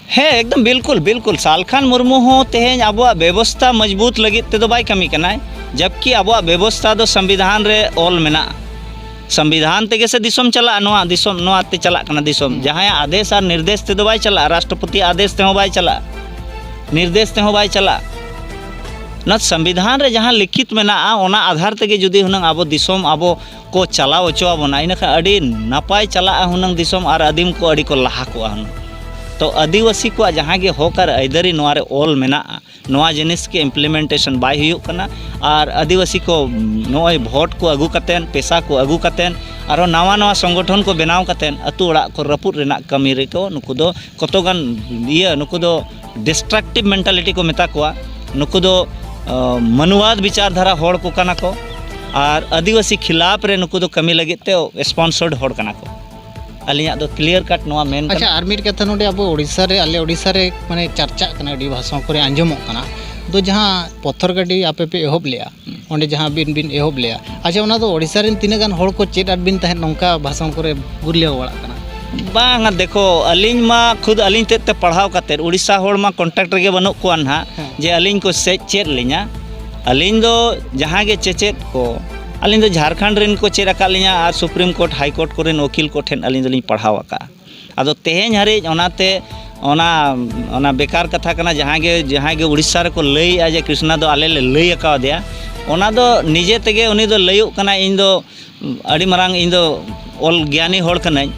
ᱦᱮᱸ, ᱮᱠᱫᱚᱢ ᱵᱤᱞᱠᱩᱞ, ᱵᱤᱞᱠᱩᱞ᱾ ᱥᱟᱞᱠᱷᱟᱱ ᱢᱩᱨᱢᱩ ᱦᱚᱸ ᱛᱮᱦᱮᱧ ᱟᱵᱚᱣᱟᱜ ᱵᱮᱵᱚᱥᱛᱷᱟ ᱢᱚᱡᱽᱵᱩᱛ ᱞᱟᱹᱜᱤᱫ ᱛᱮᱫᱚ ᱵᱟᱭ ᱠᱟᱹᱢᱤ ᱠᱟᱱᱟᱭ, ᱡᱟᱵᱠᱤ ᱟᱵᱚᱣᱟᱜ ᱵᱮᱵᱚᱥᱛᱷᱟ ᱫᱚ ᱥᱚᱝᱵᱤᱫᱷᱟᱱ ᱨᱮ ᱚᱞ ᱢᱮᱱᱟᱜᱼᱟ᱾ ᱥᱚᱝᱵᱤᱫᱷᱟᱱ ᱛᱮᱜᱮ ᱥᱮ ᱫᱤᱥᱚᱢ ᱪᱟᱞᱟᱜᱼᱟ, ᱱᱚᱣᱟ ᱫᱤᱥᱚᱢ, ᱱᱚᱣᱟ ᱛᱮ ᱪᱟᱞᱟᱜ ᱠᱟᱱᱟ ᱫᱤᱥᱚᱢ᱾ ᱦᱩᱸ᱾ ᱡᱟᱦᱟᱸᱭᱟᱜ ᱟᱫᱮᱥ ᱟᱨ ᱱᱤᱨᱫᱮᱥ ᱛᱮᱫᱚ ᱵᱟᱭ ᱪᱟᱞᱟᱜᱼᱟ, ᱨᱟᱥᱴᱨᱚᱯᱚᱛᱤ ᱟᱫᱮᱥ ᱛᱮᱦᱚᱸ ᱵᱟᱭ ᱪᱟᱞᱟᱜᱼᱟ, ᱱᱤᱨᱫᱮᱥ ᱛᱮᱦᱚᱸ ᱵᱟᱭ ᱪᱟᱞᱟᱜᱼᱟ᱾ ᱚᱱᱟ ᱥᱚᱝᱵᱤᱫᱷᱟᱱ ᱨᱮ ᱡᱟᱦᱟᱸ ᱞᱤᱠᱷᱤᱛ ᱢᱮᱱᱟᱜᱼᱟ, ᱚᱱᱟ ᱟᱫᱷᱟᱨ ᱛᱮᱜᱮ ᱡᱩᱫᱤ ᱦᱩᱱᱟᱹᱝ ᱟᱵᱚ ᱫᱤᱥᱚᱢ ᱟᱵᱚ ᱠᱚ ᱪᱟᱞᱟᱣ ᱦᱚᱪᱚ ᱟᱵᱚᱱᱟ, ᱤᱱᱟᱹᱠᱷᱟᱱ ᱟᱹᱰᱤ ᱱᱟᱯᱟᱭ ᱪᱟᱞᱟᱜᱼᱟ ᱦᱩᱱᱟᱹᱝ ᱫᱤᱥᱚᱢ, ᱟᱨ ᱟᱹᱫᱤᱢ ᱠᱚ ᱟᱹᱰᱤ ᱠᱚ ᱞᱟᱦᱟ ᱠᱚᱜᱼᱟ ᱦᱩᱱᱟᱹᱝ᱾ ᱛᱚ ᱟᱹᱫᱤᱵᱟᱹᱥᱤ ᱠᱚᱣᱟᱜ ᱡᱟᱦᱟᱸ ᱜᱮ ᱦᱚᱠ ᱟᱨ ᱟᱹᱭᱫᱟᱹᱨᱤ ᱱᱚᱣᱟ ᱨᱮ ᱚᱞ ᱢᱮᱱᱟᱜᱼᱟ, ᱱᱚᱣᱟ ᱡᱤᱱᱤᱥ ᱜᱮ implementation ᱵᱟᱭ ᱦᱩᱭᱩᱜ ᱠᱟᱱᱟ᱾ ᱟᱨ ᱟᱹᱫᱤᱵᱟᱹᱥᱤ ᱠᱚ ᱱᱚᱜᱼᱚᱭ vote ᱠᱚ ᱟᱹᱜᱩ ᱠᱟᱛᱮᱱ, ᱯᱮᱥᱟ ᱠᱚ ᱟᱹᱜᱩ ᱠᱟᱛᱮᱱ, ᱟᱨᱦᱚᱸ ᱱᱟᱣᱟ ᱱᱟᱣᱟ ᱥᱚᱝᱜᱚᱴᱷᱚᱱ ᱠᱚ ᱵᱮᱱᱟᱣ ᱠᱟᱛᱮᱱ ᱟᱹᱛᱩ ᱚᱲᱟᱜ ᱠᱚ ᱨᱟᱹᱯᱩᱫ ᱨᱮᱱᱟᱜ ᱠᱟᱹᱢᱤ ᱨᱮᱠᱚ ᱱᱩᱠᱩ ᱫᱚ ᱠᱚᱛᱚ ᱜᱟᱱ ᱤᱭᱟᱹ, ᱱᱩᱠᱩ ᱫᱚ destructive mentality ᱠᱚ ᱢᱮᱛᱟ ᱠᱚᱣᱟ᱾ ᱱᱩᱠᱩ ᱫᱚ, ᱟᱸ, ᱢᱟᱱᱩᱣᱟᱫ ᱵᱤᱪᱟᱨ ᱫᱷᱟᱨᱟ ᱦᱚᱲ ᱠᱚ ᱠᱟᱱᱟ ᱠᱚ, ᱟᱨ ᱟᱹᱫᱤᱵᱟᱹᱥᱤ ᱠᱷᱤᱞᱟᱯ ᱨᱮ ᱱᱩᱠᱩ ᱫᱚ ᱠᱟᱹᱢᱤ ᱞᱟᱹᱜᱤᱫ ᱛᱮ sponsored ᱦᱚᱲ ᱠᱟᱱᱟ ᱠᱚ᱾ ᱟᱹᱞᱤᱧᱟᱜ ᱫᱚ clear cut ᱱᱚᱣᱟ ᱢᱮᱱ ᱠᱟᱱᱟ᱾ ᱟᱪᱪᱷᱟ, ᱟᱨ ᱢᱤᱫ ᱠᱟᱛᱷᱟ, ᱱᱚᱰᱮ ᱟᱵᱚ ᱳᱰᱤᱥᱟ ᱨᱮ, ᱟᱞᱮ ᱳᱰᱤᱥᱟ ᱨᱮ ᱢᱟᱱᱮ ᱪᱟᱨᱪᱟᱜ ᱠᱟᱱᱟ, ᱟᱹᱰᱤ ᱵᱷᱟᱥᱟ ᱠᱚᱨᱮ ᱟᱸᱡᱚᱢᱚᱜ ᱠᱟᱱᱟ, ᱫᱚ ᱡᱟᱦᱟᱸ ᱯᱚᱛᱷᱚᱨ ᱜᱟᱹᱰᱤ ᱟᱯᱮ ᱯᱮ ᱮᱦᱚᱵ ᱞᱮᱜᱼᱟ, ᱚᱸᱰᱮ ᱡᱟᱦᱟᱸ ᱟᱹᱵᱤᱱ ᱵᱤᱱ ᱮᱦᱚᱵ ᱞᱮᱜᱼᱟ, ᱟᱪᱪᱷᱟ, ᱚᱱᱟ ᱫᱚ ᱳᱰᱤᱥᱟ ᱨᱮᱱ ᱛᱤᱱᱟᱹᱜ ᱜᱟᱱ ᱦᱚᱲ ᱠᱚ ᱪᱮᱫ ᱟᱫ ᱵᱤᱱ ᱛᱟᱦᱮᱸᱫ, ᱱᱚᱝᱠᱟ ᱵᱷᱟᱥᱚᱱ ᱠᱚᱨᱮ ᱜᱩᱨᱞᱟᱹᱣ ᱵᱟᱲᱟᱜ ᱠᱟᱱᱟ? ᱵᱟᱝᱟ, ᱫᱮᱠᱷᱚ, ᱟᱹᱞᱤᱧ ᱢᱟ ᱠᱷᱩᱫ ᱟᱹᱞᱤᱧ ᱛᱮᱫ ᱛᱮ ᱯᱟᱲᱦᱟᱣ ᱠᱟᱛᱮᱫ, ᱳᱰᱤᱥᱟ ᱦᱚᱲ ᱢᱟ contact ᱨᱮᱜᱮ ᱵᱟᱹᱱᱩᱜ ᱠᱚᱣᱟ ᱱᱟᱦᱟᱜ, ᱦᱮᱸ᱾ ᱡᱮ ᱟᱹᱞᱤᱧ ᱠᱚ ᱥᱮᱫ ᱪᱮᱫ ᱞᱤᱧᱟ᱾ ᱟᱹᱞᱤᱧ ᱫᱚ ᱡᱟᱦᱟᱸ ᱜᱮ ᱪᱮᱪᱮᱫ ᱠᱚ, ᱟᱹᱞᱤᱧ ᱫᱚ ᱡᱷᱟᱲᱠᱷᱚᱸᱰ ᱨᱮᱱ ᱠᱚ ᱪᱮᱫ ᱟᱠᱟᱫ ᱞᱤᱧᱟ ᱟᱨ Supreme Court, High Court ᱠᱚᱨᱮᱱ ᱩᱠᱤᱞ ᱠᱚᱴᱷᱮᱱ ᱟᱹᱞᱤᱧ ᱫᱚᱞᱤᱧ ᱯᱟᱲᱦᱟᱣ ᱟᱠᱟᱫᱼᱟ᱾ ᱟᱫᱚ ᱛᱮᱦᱮᱧ ᱦᱟᱹᱨᱤᱡ ᱚᱱᱟᱛᱮ ᱚᱱᱟ ᱚᱱᱟ ᱵᱮᱠᱟᱨ ᱠᱟᱛᱷᱟ ᱠᱟᱱᱟ᱾ ᱡᱟᱦᱟᱸᱭ ᱜᱮ ᱡᱟᱦᱟᱸᱭ ᱜᱮ ᱩᱲᱤᱥᱥᱟ ᱨᱮᱠᱚ ᱞᱟᱹᱭᱮᱜᱼᱟ ᱡᱮ ᱠᱨᱤᱥᱱᱟ ᱫᱚ ᱟᱞᱮ ᱞᱮ ᱞᱟᱹᱭ ᱟᱠᱟᱣᱟᱫᱮᱭᱟ, ᱚᱱᱟ ᱫᱚ ᱱᱤᱡᱮ ᱛᱮᱜᱮ ᱩᱱᱤ ᱫᱚ ᱞᱟᱹᱭᱚᱜ ᱠᱟᱱᱟ, ᱤᱧ ᱫᱚ ᱟᱹᱰᱤ ᱢᱟᱨᱟᱝ ᱤᱧ ᱫᱚ ᱚᱞ ᱜᱮᱭᱟᱱᱤ ᱦᱚᱲ ᱠᱟᱹᱱᱟᱹᱧ᱾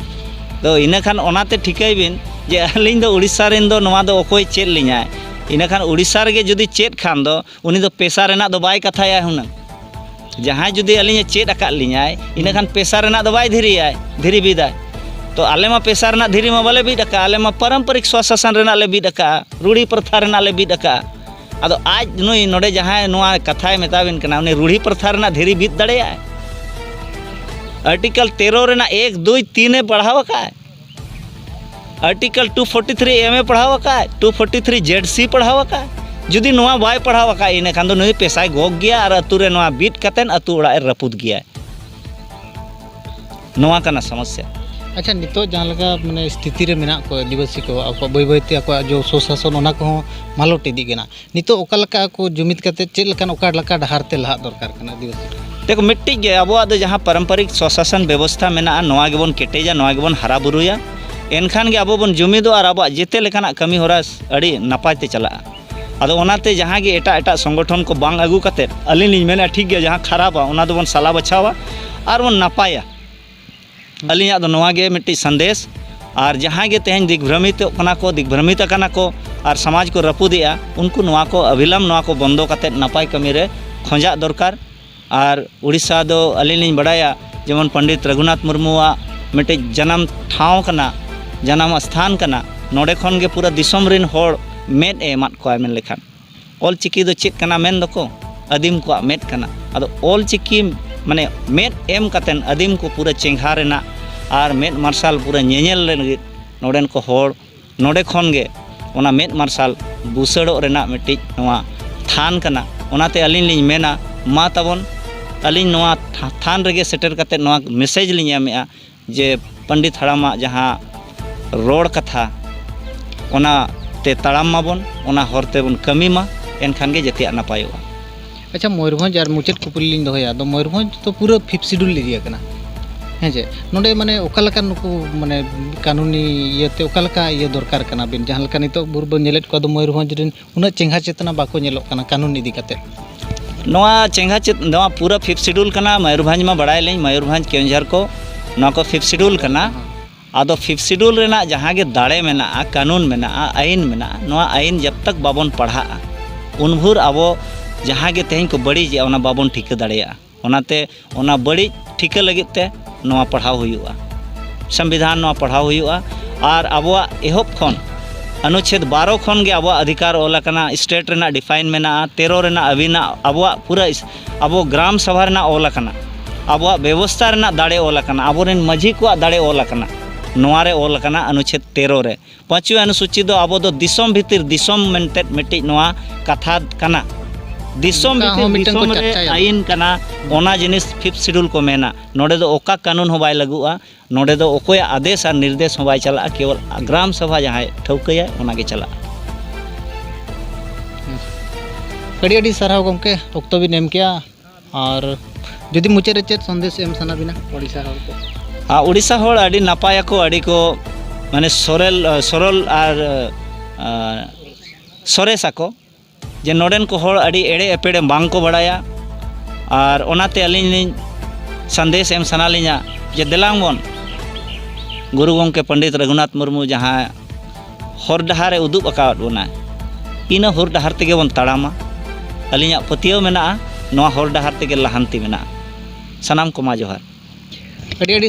ᱛᱚ ᱤᱱᱟᱹ ᱠᱷᱟᱱ ᱚᱱᱟᱛᱮ ᱴᱷᱤᱠᱟᱹᱭ ᱵᱤᱱ ᱡᱮ ᱟᱹᱞᱤᱧ ᱫᱚ ᱩᱲᱤᱥᱥᱟ ᱨᱮᱱ ᱫᱚ ᱱᱚᱣᱟ ᱫᱚ ᱚᱠᱚᱭ ᱪᱮᱫ ᱞᱤᱧᱟᱭ? ᱤᱱᱟᱹ ᱠᱷᱟᱱ ᱩᱲᱤᱥᱥᱟ ᱨᱮᱜᱮ ᱡᱩᱫᱤ ᱪᱮᱫ ᱠᱷᱟᱱ ᱫᱚ ᱩᱱᱤ ᱫᱚ ᱯᱮᱥᱟ ᱨᱮᱱᱟᱜ ᱫᱚ ᱵᱟᱭ ᱠᱟᱛᱷᱟᱭᱟ ᱦᱩᱱᱟᱹᱝ᱾ ᱡᱟᱦᱟᱸᱭ ᱡᱩᱫᱤ ᱟᱹᱞᱤᱧᱮ ᱪᱮᱫ ᱟᱠᱟᱫ ᱞᱤᱧᱟᱭ, ᱤᱱᱟᱹ ᱠᱷᱟᱱ ᱯᱮᱥᱟ ᱨᱮᱱᱟᱜ ᱫᱚ ᱵᱟᱭ ᱫᱷᱤᱨᱤᱭᱟᱭ, ᱫᱷᱤᱨᱤ ᱵᱤᱫᱟᱭ᱾ ᱛᱚ ᱟᱞᱮ ᱢᱟ ᱯᱮᱥᱟ ᱨᱮᱱᱟᱜ ᱫᱷᱤᱨᱤ ᱢᱟ ᱵᱟᱞᱮ ᱵᱤᱫ ᱟᱠᱟᱫᱼᱟ, ᱟᱞᱮ ᱢᱟ ᱯᱟᱨᱚᱢᱯᱚᱨᱤᱠ ᱥᱣᱟᱥᱟᱥᱚᱱ ᱨᱮᱱᱟᱜ ᱞᱮ ᱵᱤᱫ ᱟᱠᱟᱫᱼᱟ, ᱨᱩᱲᱤ ᱯᱨᱚᱛᱷᱟ ᱨᱮᱱᱟᱜ ᱞᱮ ᱵᱤᱫ ᱟᱠᱟᱫᱼᱟ᱾ ᱟᱫᱚ ᱟᱡ ᱱᱩᱭ ᱱᱚᱰᱮ ᱡᱟᱦᱟᱸᱭ ᱱᱚᱣᱟ ᱠᱟᱛᱷᱟᱭ ᱢᱮᱛᱟᱵᱤᱱ ᱠᱟᱱᱟ, ᱩᱱᱤ ᱨᱩᱲᱤ ᱯᱨᱚᱛᱷᱟ ᱨᱮᱱᱟᱜ ᱫᱷᱤᱨᱤ ᱵᱤᱫ ᱫᱟᱲᱮᱭᱟᱜᱼᱟᱭ? ᱟᱨᱴᱤᱠᱮᱞ ᱛᱮᱨᱚ ᱨᱮᱱᱟᱜ ᱮᱠ, ᱫᱩᱭ, ᱛᱤᱱ ᱮ ᱯᱟᱲᱦᱟᱣ ᱟᱠᱟᱫᱼᱟᱭ? ᱟᱨᱴᱤᱠᱮᱞ ᱴᱩ ᱯᱷᱳᱨᱴᱤ ᱛᱷᱨᱤ ᱮᱢ ᱮ ᱯᱟᱲᱦᱟᱣ ᱟᱠᱟᱫᱼᱟᱭ? ᱴᱩ ᱯᱷᱳᱨᱴᱤ ᱛᱷᱨᱤ ᱡᱮᱰ ᱥᱤ ᱯᱟᱲᱦᱟᱣ ᱟᱠᱟᱫᱼᱟᱭ? ᱡᱩᱫᱤ ᱱᱚᱣᱟ ᱵᱟᱭ ᱯᱟᱲᱦᱟᱣ ᱟᱠᱟᱫ, ᱤᱱᱟᱹ ᱠᱷᱟᱱ ᱫᱚ ᱱᱩᱭ ᱯᱮᱥᱟᱭ ᱜᱚᱜ ᱜᱮᱭᱟ ᱟᱨ ᱟᱹᱛᱩ ᱨᱮ ᱱᱚᱣᱟ ᱵᱤᱫ ᱠᱟᱛᱮᱫ ᱟᱹᱛᱩ ᱚᱲᱟᱜ ᱮ ᱨᱟᱹᱯᱩᱫ ᱜᱮᱭᱟ᱾ ᱱᱚᱣᱟ ᱠᱟᱱᱟ ᱥᱚᱢᱚᱥᱥᱟ᱾ ᱟᱪᱪᱷᱟ, ᱱᱤᱛᱚᱜ ᱡᱟᱦᱟᱸ ᱞᱮᱠᱟ ᱢᱟᱱᱮ ᱥᱛᱷᱤᱛᱤ ᱨᱮ ᱢᱮᱱᱟᱜ ᱠᱚᱣᱟ ᱟᱹᱫᱤᱵᱟᱹᱥᱤ ᱠᱚ, ᱟᱠᱚᱣᱟᱜ ᱵᱟᱹᱭ ᱵᱟᱹᱭᱛᱮ ᱟᱠᱚᱣᱟᱜ ᱡᱚ ᱥᱩᱥᱟᱥᱚᱱ ᱚᱱᱟ ᱠᱚᱦᱚᱸ ᱢᱟᱞᱚᱴ ᱤᱫᱤᱜ ᱠᱟᱱᱟ, ᱱᱤᱛᱚᱜ ᱚᱠᱟ ᱞᱮᱠᱟ ᱟᱠᱚ ᱡᱩᱢᱤᱫ ᱠᱟᱛᱮ ᱪᱮᱫ ᱞᱮᱠᱟᱱ ᱚᱠᱟ ᱞᱮᱠᱟ ᱰᱟᱦᱟᱨ ᱛᱮ ᱞᱟᱦᱟᱜ ᱫᱚᱨᱠᱟᱨ ᱠᱟᱱᱟ ᱟᱹᱫᱤᱵᱟᱹᱥᱤ ᱠᱚ? ᱫᱮᱠᱷᱚ, ᱢᱤᱫᱴᱤᱡ ᱜᱮ ᱟᱵᱚᱣᱟᱜ ᱫᱚ ᱡᱟᱦᱟᱸ ᱯᱟᱨᱚᱢᱯᱚᱨᱤᱠ ᱥᱚᱥᱟᱥᱚᱱ ᱵᱮᱵᱚᱥᱛᱷᱟ ᱢᱮᱱᱟᱜᱼᱟ, ᱱᱚᱣᱟ ᱜᱮᱵᱚᱱ ᱠᱮᱴᱮᱡᱟ, ᱱᱚᱣᱟ ᱜᱮᱵᱚᱱ ᱦᱟᱨᱟ ᱵᱩᱨᱩᱭᱟ᱾ ᱮᱱᱠᱷᱟᱱ ᱜᱮ ᱟᱵᱚ ᱵᱚᱱ ᱡᱩᱢᱤᱫᱚᱜᱼᱟ ᱟᱨ ᱟᱵᱚᱣᱟᱜ ᱡᱮᱛᱮ ᱞᱮᱠᱟᱱᱟᱜ ᱠᱟᱹᱢᱤ ᱦᱚᱨᱟ ᱟᱹᱰᱤ ᱱᱟᱯᱟᱭ ᱛᱮ ᱪᱟᱞᱟᱜᱼᱟ᱾ ᱟᱫᱚ ᱚᱱᱟᱛᱮ ᱡᱟᱦᱟᱸ ᱜᱮ ᱮᱴᱟᱜ ᱮᱴᱟᱜ ᱥᱚᱝᱜᱚᱴᱷᱚᱱ ᱠᱚ ᱵᱟᱝ ᱟᱹᱜᱩ ᱠᱟᱛᱮᱫ, ᱟᱹᱞᱤᱧ ᱞᱤᱧ ᱢᱮᱱᱟ, ᱴᱷᱤᱠ ᱜᱮᱭᱟ, ᱡᱟᱦᱟᱸ ᱠᱷᱟᱨᱟᱯᱟ ᱚᱱᱟ ᱫᱚᱵᱚᱱ ᱥᱟᱞᱟ ᱵᱟᱪᱷᱟᱣᱟ ᱟᱨ ᱵᱚᱱ ᱱᱟᱯᱟᱭᱟ᱾ ᱟᱹᱞᱤᱧᱟᱜ ᱫᱚ ᱱᱚᱣᱟ ᱜᱮ ᱢᱤᱫᱴᱤᱡ ᱥᱟᱸᱫᱮᱥ᱾ ᱟᱨ ᱡᱟᱦᱟᱸᱭ ᱜᱮ ᱛᱮᱦᱮᱧ ᱫᱤᱜᱽᱵᱷᱨᱚᱢᱤᱛᱚᱜ ᱠᱟᱱᱟ ᱠᱚ, ᱫᱤᱜᱽᱵᱷᱨᱚᱢᱤᱛ ᱟᱠᱟᱱᱟ ᱠᱚ ᱟᱨ ᱥᱚᱢᱟᱡᱽ ᱠᱚ ᱨᱟᱹᱯᱩᱫᱮᱜᱼᱟ, ᱩᱱᱠᱩ ᱱᱚᱣᱟ ᱠᱚ ᱚᱵᱤᱞᱚᱢ ᱱᱚᱣᱟ ᱠᱚ ᱵᱚᱱᱫᱚ ᱠᱟᱛᱮᱫ ᱱᱟᱯᱟᱭ ᱠᱟᱹᱢᱤ ᱨᱮ ᱠᱷᱚᱸᱡᱟᱜ ᱫᱚᱨᱠᱟᱨ᱾ ᱟᱨ ᱩᱲᱤᱥᱥᱟ ᱫᱚ ᱟᱹᱞᱤᱧ ᱞᱤᱧ ᱵᱟᱲᱟᱭᱟ, ᱡᱮᱢᱚᱱ ᱯᱚᱱᱰᱤᱛ ᱨᱚᱜᱷᱩᱱᱟᱛᱷ ᱢᱩᱨᱢᱩᱣᱟᱜ ᱢᱤᱫᱴᱤᱡ ᱡᱟᱱᱟᱢ ᱴᱷᱟᱶ ᱠᱟᱱᱟ, ᱡᱟᱱᱟᱢ ᱥᱛᱷᱟᱱ ᱠᱟᱱᱟ᱾ ᱱᱚᱰᱮ ᱠᱷᱚᱱ ᱜᱮ ᱯᱩᱨᱟᱹ ᱫᱤᱥᱚᱢ ᱨᱤᱱ ᱦᱚᱲ ᱢᱮᱫ ᱮ ᱮᱢᱟᱫ ᱠᱚᱣᱟ ᱢᱮᱱ ᱞᱮᱠᱷᱟᱱ᱾ ᱚᱞ ᱪᱤᱠᱤ ᱫᱚ ᱪᱮᱫ ᱠᱟᱱᱟ ᱢᱮᱱ ᱫᱚᱠᱚ? ᱟᱹᱫᱤᱢ ᱠᱚᱣᱟᱜ ᱢᱮᱫ ᱠᱟᱱᱟ᱾ ᱟᱫᱚ ᱚᱞ ᱪᱤᱠᱤ ᱢᱟᱱᱮ ᱢᱮᱫ ᱮᱢ ᱠᱟᱛᱮᱱ ᱟᱹᱫᱤᱢ ᱠᱚ ᱯᱩᱨᱟᱹ ᱪᱮᱸᱜᱷᱟ ᱨᱮᱱᱟᱜ ᱟᱨ ᱢᱮᱫ ᱢᱟᱨᱥᱟᱞ ᱯᱩᱨᱟᱹ ᱧᱮᱧᱮᱞ ᱞᱟᱹᱜᱤᱫ ᱱᱚᱰᱮᱱ ᱠᱚ ᱦᱚᱲ ᱱᱚᱰᱮ ᱠᱷᱚᱱ ᱜᱮ ᱚᱱᱟ ᱢᱮᱫ ᱢᱟᱨᱥᱟᱞ ᱵᱩᱥᱟᱹᱲᱚᱜ ᱨᱮᱱᱟᱜ ᱢᱤᱫᱴᱤᱡ ᱱᱚᱣᱟ ᱛᱷᱟᱱ ᱠᱟᱱᱟ᱾ ᱚᱱᱟᱛᱮ ᱟᱹᱞᱤᱧ ᱞᱤᱧ ᱢᱮᱱᱟ, ᱢᱟ ᱛᱟᱵᱚᱱ, ᱟᱹᱞᱤᱧ ᱱᱚᱣᱟ ᱛᱷᱟ-, ᱛᱷᱟᱱ ᱨᱮᱜᱮ ᱥᱮᱴᱮᱨ ᱠᱟᱛᱮ ᱱᱚᱣᱟ ᱢᱮᱥᱮᱡᱽ ᱞᱤᱧ ᱮᱢᱮᱜᱼᱟ ᱡᱮ ᱯᱚᱱᱰᱤᱛ ᱦᱟᱲᱟᱢᱟᱜ ᱡᱟᱦᱟᱸ ᱨᱚᱲ ᱠᱟᱛᱷᱟ, ᱚᱱᱟ ᱛᱮ ᱛᱟᱲᱟᱢ ᱢᱟᱵᱚᱱ, ᱚᱱᱟ ᱦᱚᱨ ᱛᱮᱵᱚᱱ ᱠᱟᱹᱢᱤ ᱢᱟ, ᱮᱱᱠᱷᱟᱱ ᱜᱮ ᱡᱮᱛᱮᱭᱟᱜ ᱱᱟᱯᱟᱭᱚᱜᱼᱟ᱾ ᱟᱪᱪᱷᱟ, ᱢᱚᱭᱩᱨᱵᱷᱚᱸᱡᱽ ᱟᱨ ᱢᱩᱪᱟᱹᱫ ᱠᱩᱠᱞᱤ ᱞᱤᱧ ᱫᱚᱦᱚᱭᱟ᱾ ᱟᱫᱚ ᱢᱚᱭᱩᱨᱵᱷᱚᱸᱡᱽ ᱫᱚ ᱯᱩᱨᱟᱹ ᱯᱷᱤᱯᱛᱷ ᱥᱤᱰᱩᱞ ᱮᱨᱤᱭᱟ ᱠᱟᱱᱟ᱾ ᱦᱮᱸ ᱪᱮ? ᱱᱚᱰᱮ ᱢᱟᱱᱮ ᱚᱠᱟ ᱞᱮᱠᱟᱱ ᱱᱩᱠᱩ ᱢᱟᱱᱮ ᱠᱟᱹᱱᱩᱱᱤ ᱤᱭᱟᱹᱛᱮ ᱚᱠᱟ ᱞᱮᱠᱟ ᱤᱭᱟᱹ ᱫᱚᱨᱠᱟᱨ ᱠᱟᱱᱟ ᱵᱤᱱ? ᱡᱟᱦᱟᱸ ᱞᱮᱠᱟ ᱱᱤᱛᱚᱜ ᱵᱚᱱ ᱧᱮᱞᱮᱫ ᱠᱚᱣᱟ ᱫᱚ ᱢᱚᱭᱩᱨᱵᱷᱚᱸᱡᱽ ᱨᱮᱱ ᱩᱱᱟᱹᱜ ᱪᱮᱸᱜᱷᱟ ᱪᱮᱛᱱᱟ ᱵᱟᱠᱚ ᱧᱮᱞᱚᱜ ᱠᱟᱱᱟ ᱠᱟᱹᱱᱩᱱ ᱤᱫᱤ ᱠᱟᱛᱮ᱾ ᱱᱚᱣᱟ ᱪᱮᱸᱜᱷᱟ ᱪᱮᱫ ᱱᱚᱣᱟ ᱯᱩᱨᱟᱹ ᱯᱷᱤᱯᱛᱷ ᱥᱤᱰᱩᱞ ᱠᱟᱱᱟ᱾ ᱢᱚᱭᱩᱨᱵᱷᱚᱸᱡᱽ ᱢᱟ ᱵᱟᱲᱟᱭ ᱞᱤᱧ, ᱢᱚᱭᱩᱨᱵᱷᱚᱸᱡᱽ, ᱠᱮᱣᱚᱱᱡᱷᱚᱨ ᱠᱚ, ᱱᱚᱣᱟ ᱠᱚ ᱯᱷᱤᱯᱛᱷ ᱥᱤᱰᱩᱞ ᱠᱟᱱᱟ᱾ ᱟᱫᱚ ᱯᱷᱤᱯᱛᱷ ᱥᱤᱰᱩᱞ ᱨᱮᱱᱟᱜ ᱡᱟᱦᱟᱸ ᱜᱮ ᱫᱟᱲᱮ ᱢᱮᱱᱟᱜᱼᱟ, ᱠᱟᱹᱱᱩᱱ ᱢᱮᱱᱟᱜᱼᱟ, ᱟᱹᱭᱤᱱ ᱢᱮᱱᱟᱜᱼᱟ, ᱱᱚᱣᱟ ᱟᱹᱭᱤᱱ ᱡᱟᱵ ᱛᱟᱠ ᱵᱟᱵᱚᱱ ᱯᱟᱲᱦᱟᱜᱼᱟ, ᱩᱱ ᱵᱷᱳᱨ ᱟᱵᱚ ᱡᱟᱦᱟᱸ ᱜᱮ ᱛᱮᱦᱮᱧ ᱠᱚ ᱵᱟᱹᱲᱤᱡᱮᱜᱼᱟ, ᱚᱱᱟ ᱵᱟᱵᱚᱱ ᱴᱷᱤᱠᱟᱹ ᱫᱟᱲᱮᱭᱟᱜᱼᱟ᱾ ᱚᱱᱟᱛᱮ ᱚᱱᱟ ᱵᱟᱹᱲᱤᱡ ᱴᱷᱤᱠᱟᱹ ᱞᱟᱹᱜᱤᱫ ᱛᱮ ᱱᱚᱣᱟ ᱯᱟᱲᱦᱟᱣ ᱦᱩᱭᱩᱜᱼᱟ, ᱥᱚᱝᱵᱤᱫᱷᱟᱱ ᱱᱚᱣᱟ ᱯᱟᱲᱦᱟᱣ ᱦᱩᱭᱩᱜᱼᱟ᱾ ᱟᱨ ᱟᱵᱚᱣᱟᱜ ᱮᱦᱚᱵ ᱠᱷᱚᱱ ᱚᱱᱩᱪᱷᱮᱫ ᱵᱟᱨᱚ ᱠᱷᱚᱱ ᱜᱮ ᱟᱵᱚᱣᱟᱜ ᱚᱫᱷᱤᱠᱟᱨ ᱚᱞ ᱟᱠᱟᱱᱟ, ᱥᱴᱮᱴ ᱨᱮᱱᱟᱜ ᱰᱤᱯᱷᱟᱭᱤᱱ ᱢᱮᱱᱟᱜᱼᱟ, ᱛᱮᱨᱚ ᱨᱮᱱᱟᱜ ᱟᱹᱵᱤᱱᱟᱜ ᱟᱵᱚᱣᱟᱜ ᱯᱩᱨᱟᱹ ᱤᱥ- ᱟᱵᱚ ᱜᱨᱟᱢ ᱥᱟᱵᱷᱟ ᱨᱮᱱᱟᱜ ᱚᱞ ᱟᱠᱟᱱᱟ, ᱟᱵᱚᱣᱟᱜ ᱵᱮᱵᱚᱥᱛᱷᱟ ᱨᱮᱱᱟᱜ ᱫᱟᱲᱮ ᱚᱞ ᱟᱠᱟᱱᱟ, ᱟᱵᱚᱨᱮᱱ ᱢᱟᱹᱡᱷᱤ ᱠᱚᱣᱟᱜ ᱫᱟᱲᱮ ᱚᱞ ᱟᱠᱟᱱᱟ᱾ ᱱᱚᱣᱟ ᱨᱮ ᱚᱞ ᱟᱠᱟᱱᱟ ᱚᱱᱩᱪᱷᱮᱫ ᱛᱮᱨᱚ ᱨᱮ, ᱯᱟᱸᱪᱣᱤ ᱚᱱᱩᱥᱩᱪᱤ ᱫᱚ ᱟᱵᱚ ᱫᱚ ᱫᱤᱥᱚᱢ ᱵᱷᱤᱛᱤᱨ ᱫᱤᱥᱚᱢ ᱢᱮᱱᱛᱮ ᱢᱤᱫᱴᱤᱡ ᱱᱚᱣᱟ ᱠᱟᱛᱷᱟ ᱠᱟᱱᱟ᱾ ᱫᱤᱥᱚᱢ ᱚᱱᱠᱟ ᱵᱷᱤᱛᱤᱨ ᱦᱚᱸ ᱢᱤᱫᱴᱟᱝ ᱠᱚ ᱫᱤᱥᱚᱢ ᱨᱮ ᱪᱟᱨᱪᱟᱭᱟ᱾ ᱟᱹᱭᱤᱱ ᱠᱟᱱᱟ, ᱚᱱᱟ ᱡᱤᱱᱤᱥ ᱯᱷᱤᱯᱛᱷ ᱥᱤᱰᱩᱞ ᱠᱚ ᱢᱮᱱᱟ᱾ ᱱᱚᱰᱮ ᱫᱚ ᱚᱠᱟ ᱠᱟᱹᱱᱩᱱ ᱦᱚᱸ ᱵᱟᱭ ᱞᱟᱹᱜᱩᱜᱼᱟ, ᱱᱚᱰᱮ ᱫᱚ ᱚᱠᱚᱭᱟᱜ ᱟᱫᱮᱥ ᱟᱨ ᱱᱤᱨᱫᱮᱥ ᱦᱚᱸ ᱵᱟᱭ ᱪᱟᱞᱟᱜᱼᱟ, ᱠᱮᱵᱚᱞ ᱜᱨᱟᱢ ᱥᱚᱵᱷᱟ ᱡᱟᱦᱟᱸᱭ ᱴᱷᱟᱹᱣᱠᱟᱹᱭᱟᱭ ᱚᱱᱟᱜᱮ ᱪᱟᱞᱟᱜᱼᱟ᱾ ᱟᱹᱰᱤ ᱟᱹᱰᱤ ᱥᱟᱨᱦᱟᱣ ᱜᱚᱢᱠᱮ, ᱚᱠᱛᱚ ᱵᱤᱱ ᱮᱢ ᱠᱮᱜᱼᱟ᱾ ᱟᱨ ᱡᱩᱫᱤ ᱢᱩᱪᱟᱹᱫ ᱨᱮ ᱪᱮᱫ ᱥᱚᱱᱫᱮᱥ ᱮᱢ ᱥᱟᱱᱟ ᱵᱤᱱᱟ ᱳᱰᱤᱥᱟ ᱦᱚᱲ ᱠᱚ? ᱟᱨ ᱳᱰᱤᱥᱟ ᱦᱚᱲ ᱟᱹᱰᱤ ᱱᱟᱯᱟᱭᱟᱠᱚ, ᱟᱹᱰᱤ ᱠᱚ ᱢᱟᱱᱮ ᱥᱚᱨᱮᱞ, ᱥᱚᱨᱚᱞ ᱟᱨ ᱟᱨ ᱥᱚᱨᱮᱥ ᱟᱠᱚ, ᱡᱮ ᱱᱚᱰᱮᱱ ᱠᱚ ᱦᱚᱲ ᱟᱹᱰᱤ ᱮᱲᱮ ᱮᱯᱮᱲᱮ ᱵᱟᱝ ᱠᱚ ᱵᱟᱲᱟᱭᱟ᱾ ᱟᱨ ᱚᱱᱟᱛᱮ ᱟᱹᱞᱤᱧ ᱞᱤᱧ ᱥᱟᱸᱫᱮᱥ ᱮᱢ ᱥᱟᱱᱟ ᱞᱤᱧᱟ ᱡᱮ ᱫᱮᱞᱟᱝ ᱵᱚᱱ ᱜᱩᱨᱩ ᱜᱚᱢᱠᱮ ᱯᱚᱱᱰᱤᱛ ᱨᱚᱜᱷᱩᱱᱟᱛᱷ ᱢᱩᱨᱢᱩ ᱡᱟᱦᱟᱸ ᱦᱚᱨ ᱰᱟᱦᱟᱨ ᱮ ᱩᱫᱩᱜ ᱟᱠᱟᱣᱟᱫ ᱵᱚᱱᱟ, ᱤᱱᱟᱹ ᱦᱚᱨ ᱰᱟᱦᱟᱨ ᱛᱮᱜᱮ ᱵᱚᱱ ᱛᱟᱲᱟᱢᱟ᱾ ᱟᱹᱞᱤᱧᱟᱜ ᱯᱟᱹᱛᱭᱟᱹᱣ ᱢᱮᱱᱟᱜᱼᱟ, ᱱᱚᱣᱟ ᱦᱚᱨ ᱰᱟᱦᱟᱨ ᱛᱮᱜᱮ ᱞᱟᱦᱟᱱᱛᱤ ᱢᱮᱱᱟᱜᱼᱟ᱾ ᱥᱟᱱᱟᱢ ᱠᱚᱢᱟ ᱡᱚᱦᱟᱨ᱾ ᱟᱹᱰᱤ ᱟᱹᱰᱤ